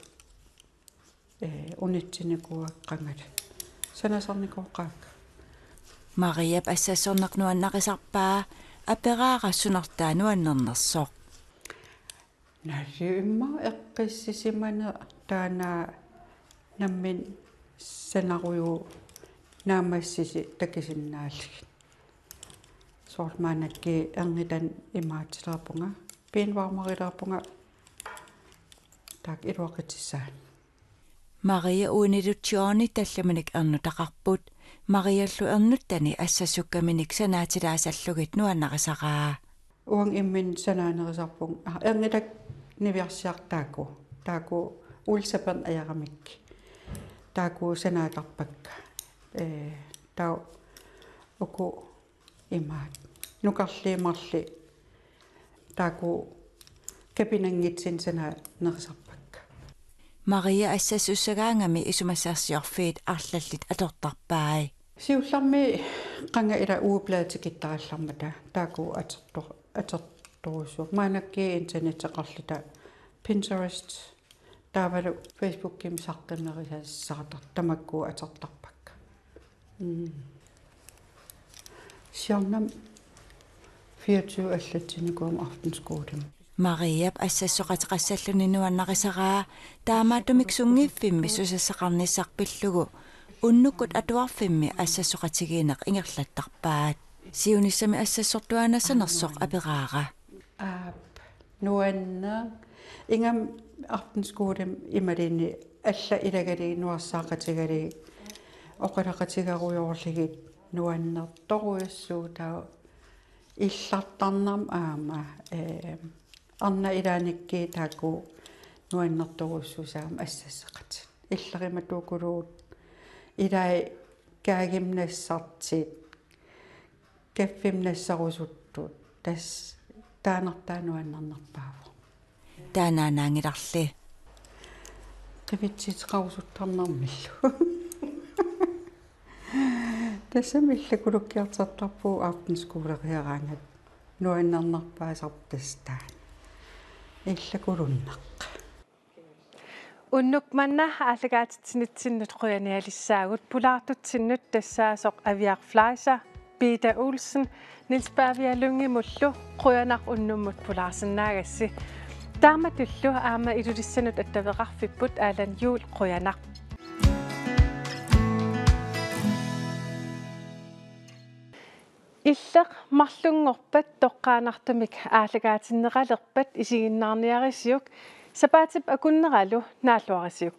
eh, unitsinnikuuakka qangali. Sanasarnikooqaakka. Mariap assassorneq nuannarisarpaa, aperaara sunartaa nuannernersoq. Nalliumma eqqissisimaneq Taanna nammineq sanarujuk naammassisi takusinnaallugit. Soorlu maannakkut erngutanik imaattulerpunga, piinnarmarilerpunga taakku iluaqutissaannik. Maria uinilu Johnny tallimanik ernutaqarput. Mariallu ernuttani assassukkaminik sanaatilaasallugit nuannarisaraa. Uanga imminut sanaanerusarpunga, ah, ernutak niviarsiartaakku. Taakku ulsapern ajaramik. Taakku sanaatarpakka. Ee, taava uku imaat. Nukarliit marluk. Taakku kapinanngitsunik sanaanerusarpakka. Maria assassussagaangami isumassarsiorfiit arlallit atortarpai. Siullermik qanga ila ugeblad tikittarallarmata taakku atortor-, atortorujussuupput. Maannakkut internetteqarluta Pinterest taavalu Facebookimi saqqummerusassaqartartut tamakku atortarpakka. Mm. Siornami fireogtyve allatsinnikuugama aftenskolemi. Mariap assassoqateqassalluni nuannarisaraa, taamaattumik sunngiffimmi susassaqarnissaq pillugu unnukkut atuarfimmi assassoqatigiinneq ingerlattarpaat. Siunissami assassortuaannassanersoq aperaara. Aap, nuanneq. Ingammik aftenskolemi imaluunniit allat ilagalugit nuersaaqatigalugit oqaloqatigerujoorlugit nuannertorujussuuvoq, taava illartarnermik aamma, ee, arnat ilaannikkut taakku nuannertorujussuusarput assasseqatit. Illerimatukuluupput, ilai kaagimik nassartut, kaffimik nassarusuttut, tassa taannartaa nuannernerpaavoq. Taannaannaanngilarli. Qivitsiuteqarusuttarnermillu. Tassami illakulukkiartortarpugut aftenskoleriaraangat. Nuannernerpaasarput tassa taanna. Illakulunneq. Unnuk manna aallakaatitsinitsinnut qujanialissaagut, pulaartutsinnut tassaasoq Aviaq Fleischer, Peter Olsen, Niels Pavia Lyngimullu qujanaq unnummut pulaarsinnaagassi. Taamatullu aamma Ilulissanut attaveqarfipput Allan Juhl, qujanaq. Illeq marlunngorpat toqqaannartumik aallakaatinneqalerpat isiginnaarniarisiuk, sapaatip akunneralu naalluarisiuk.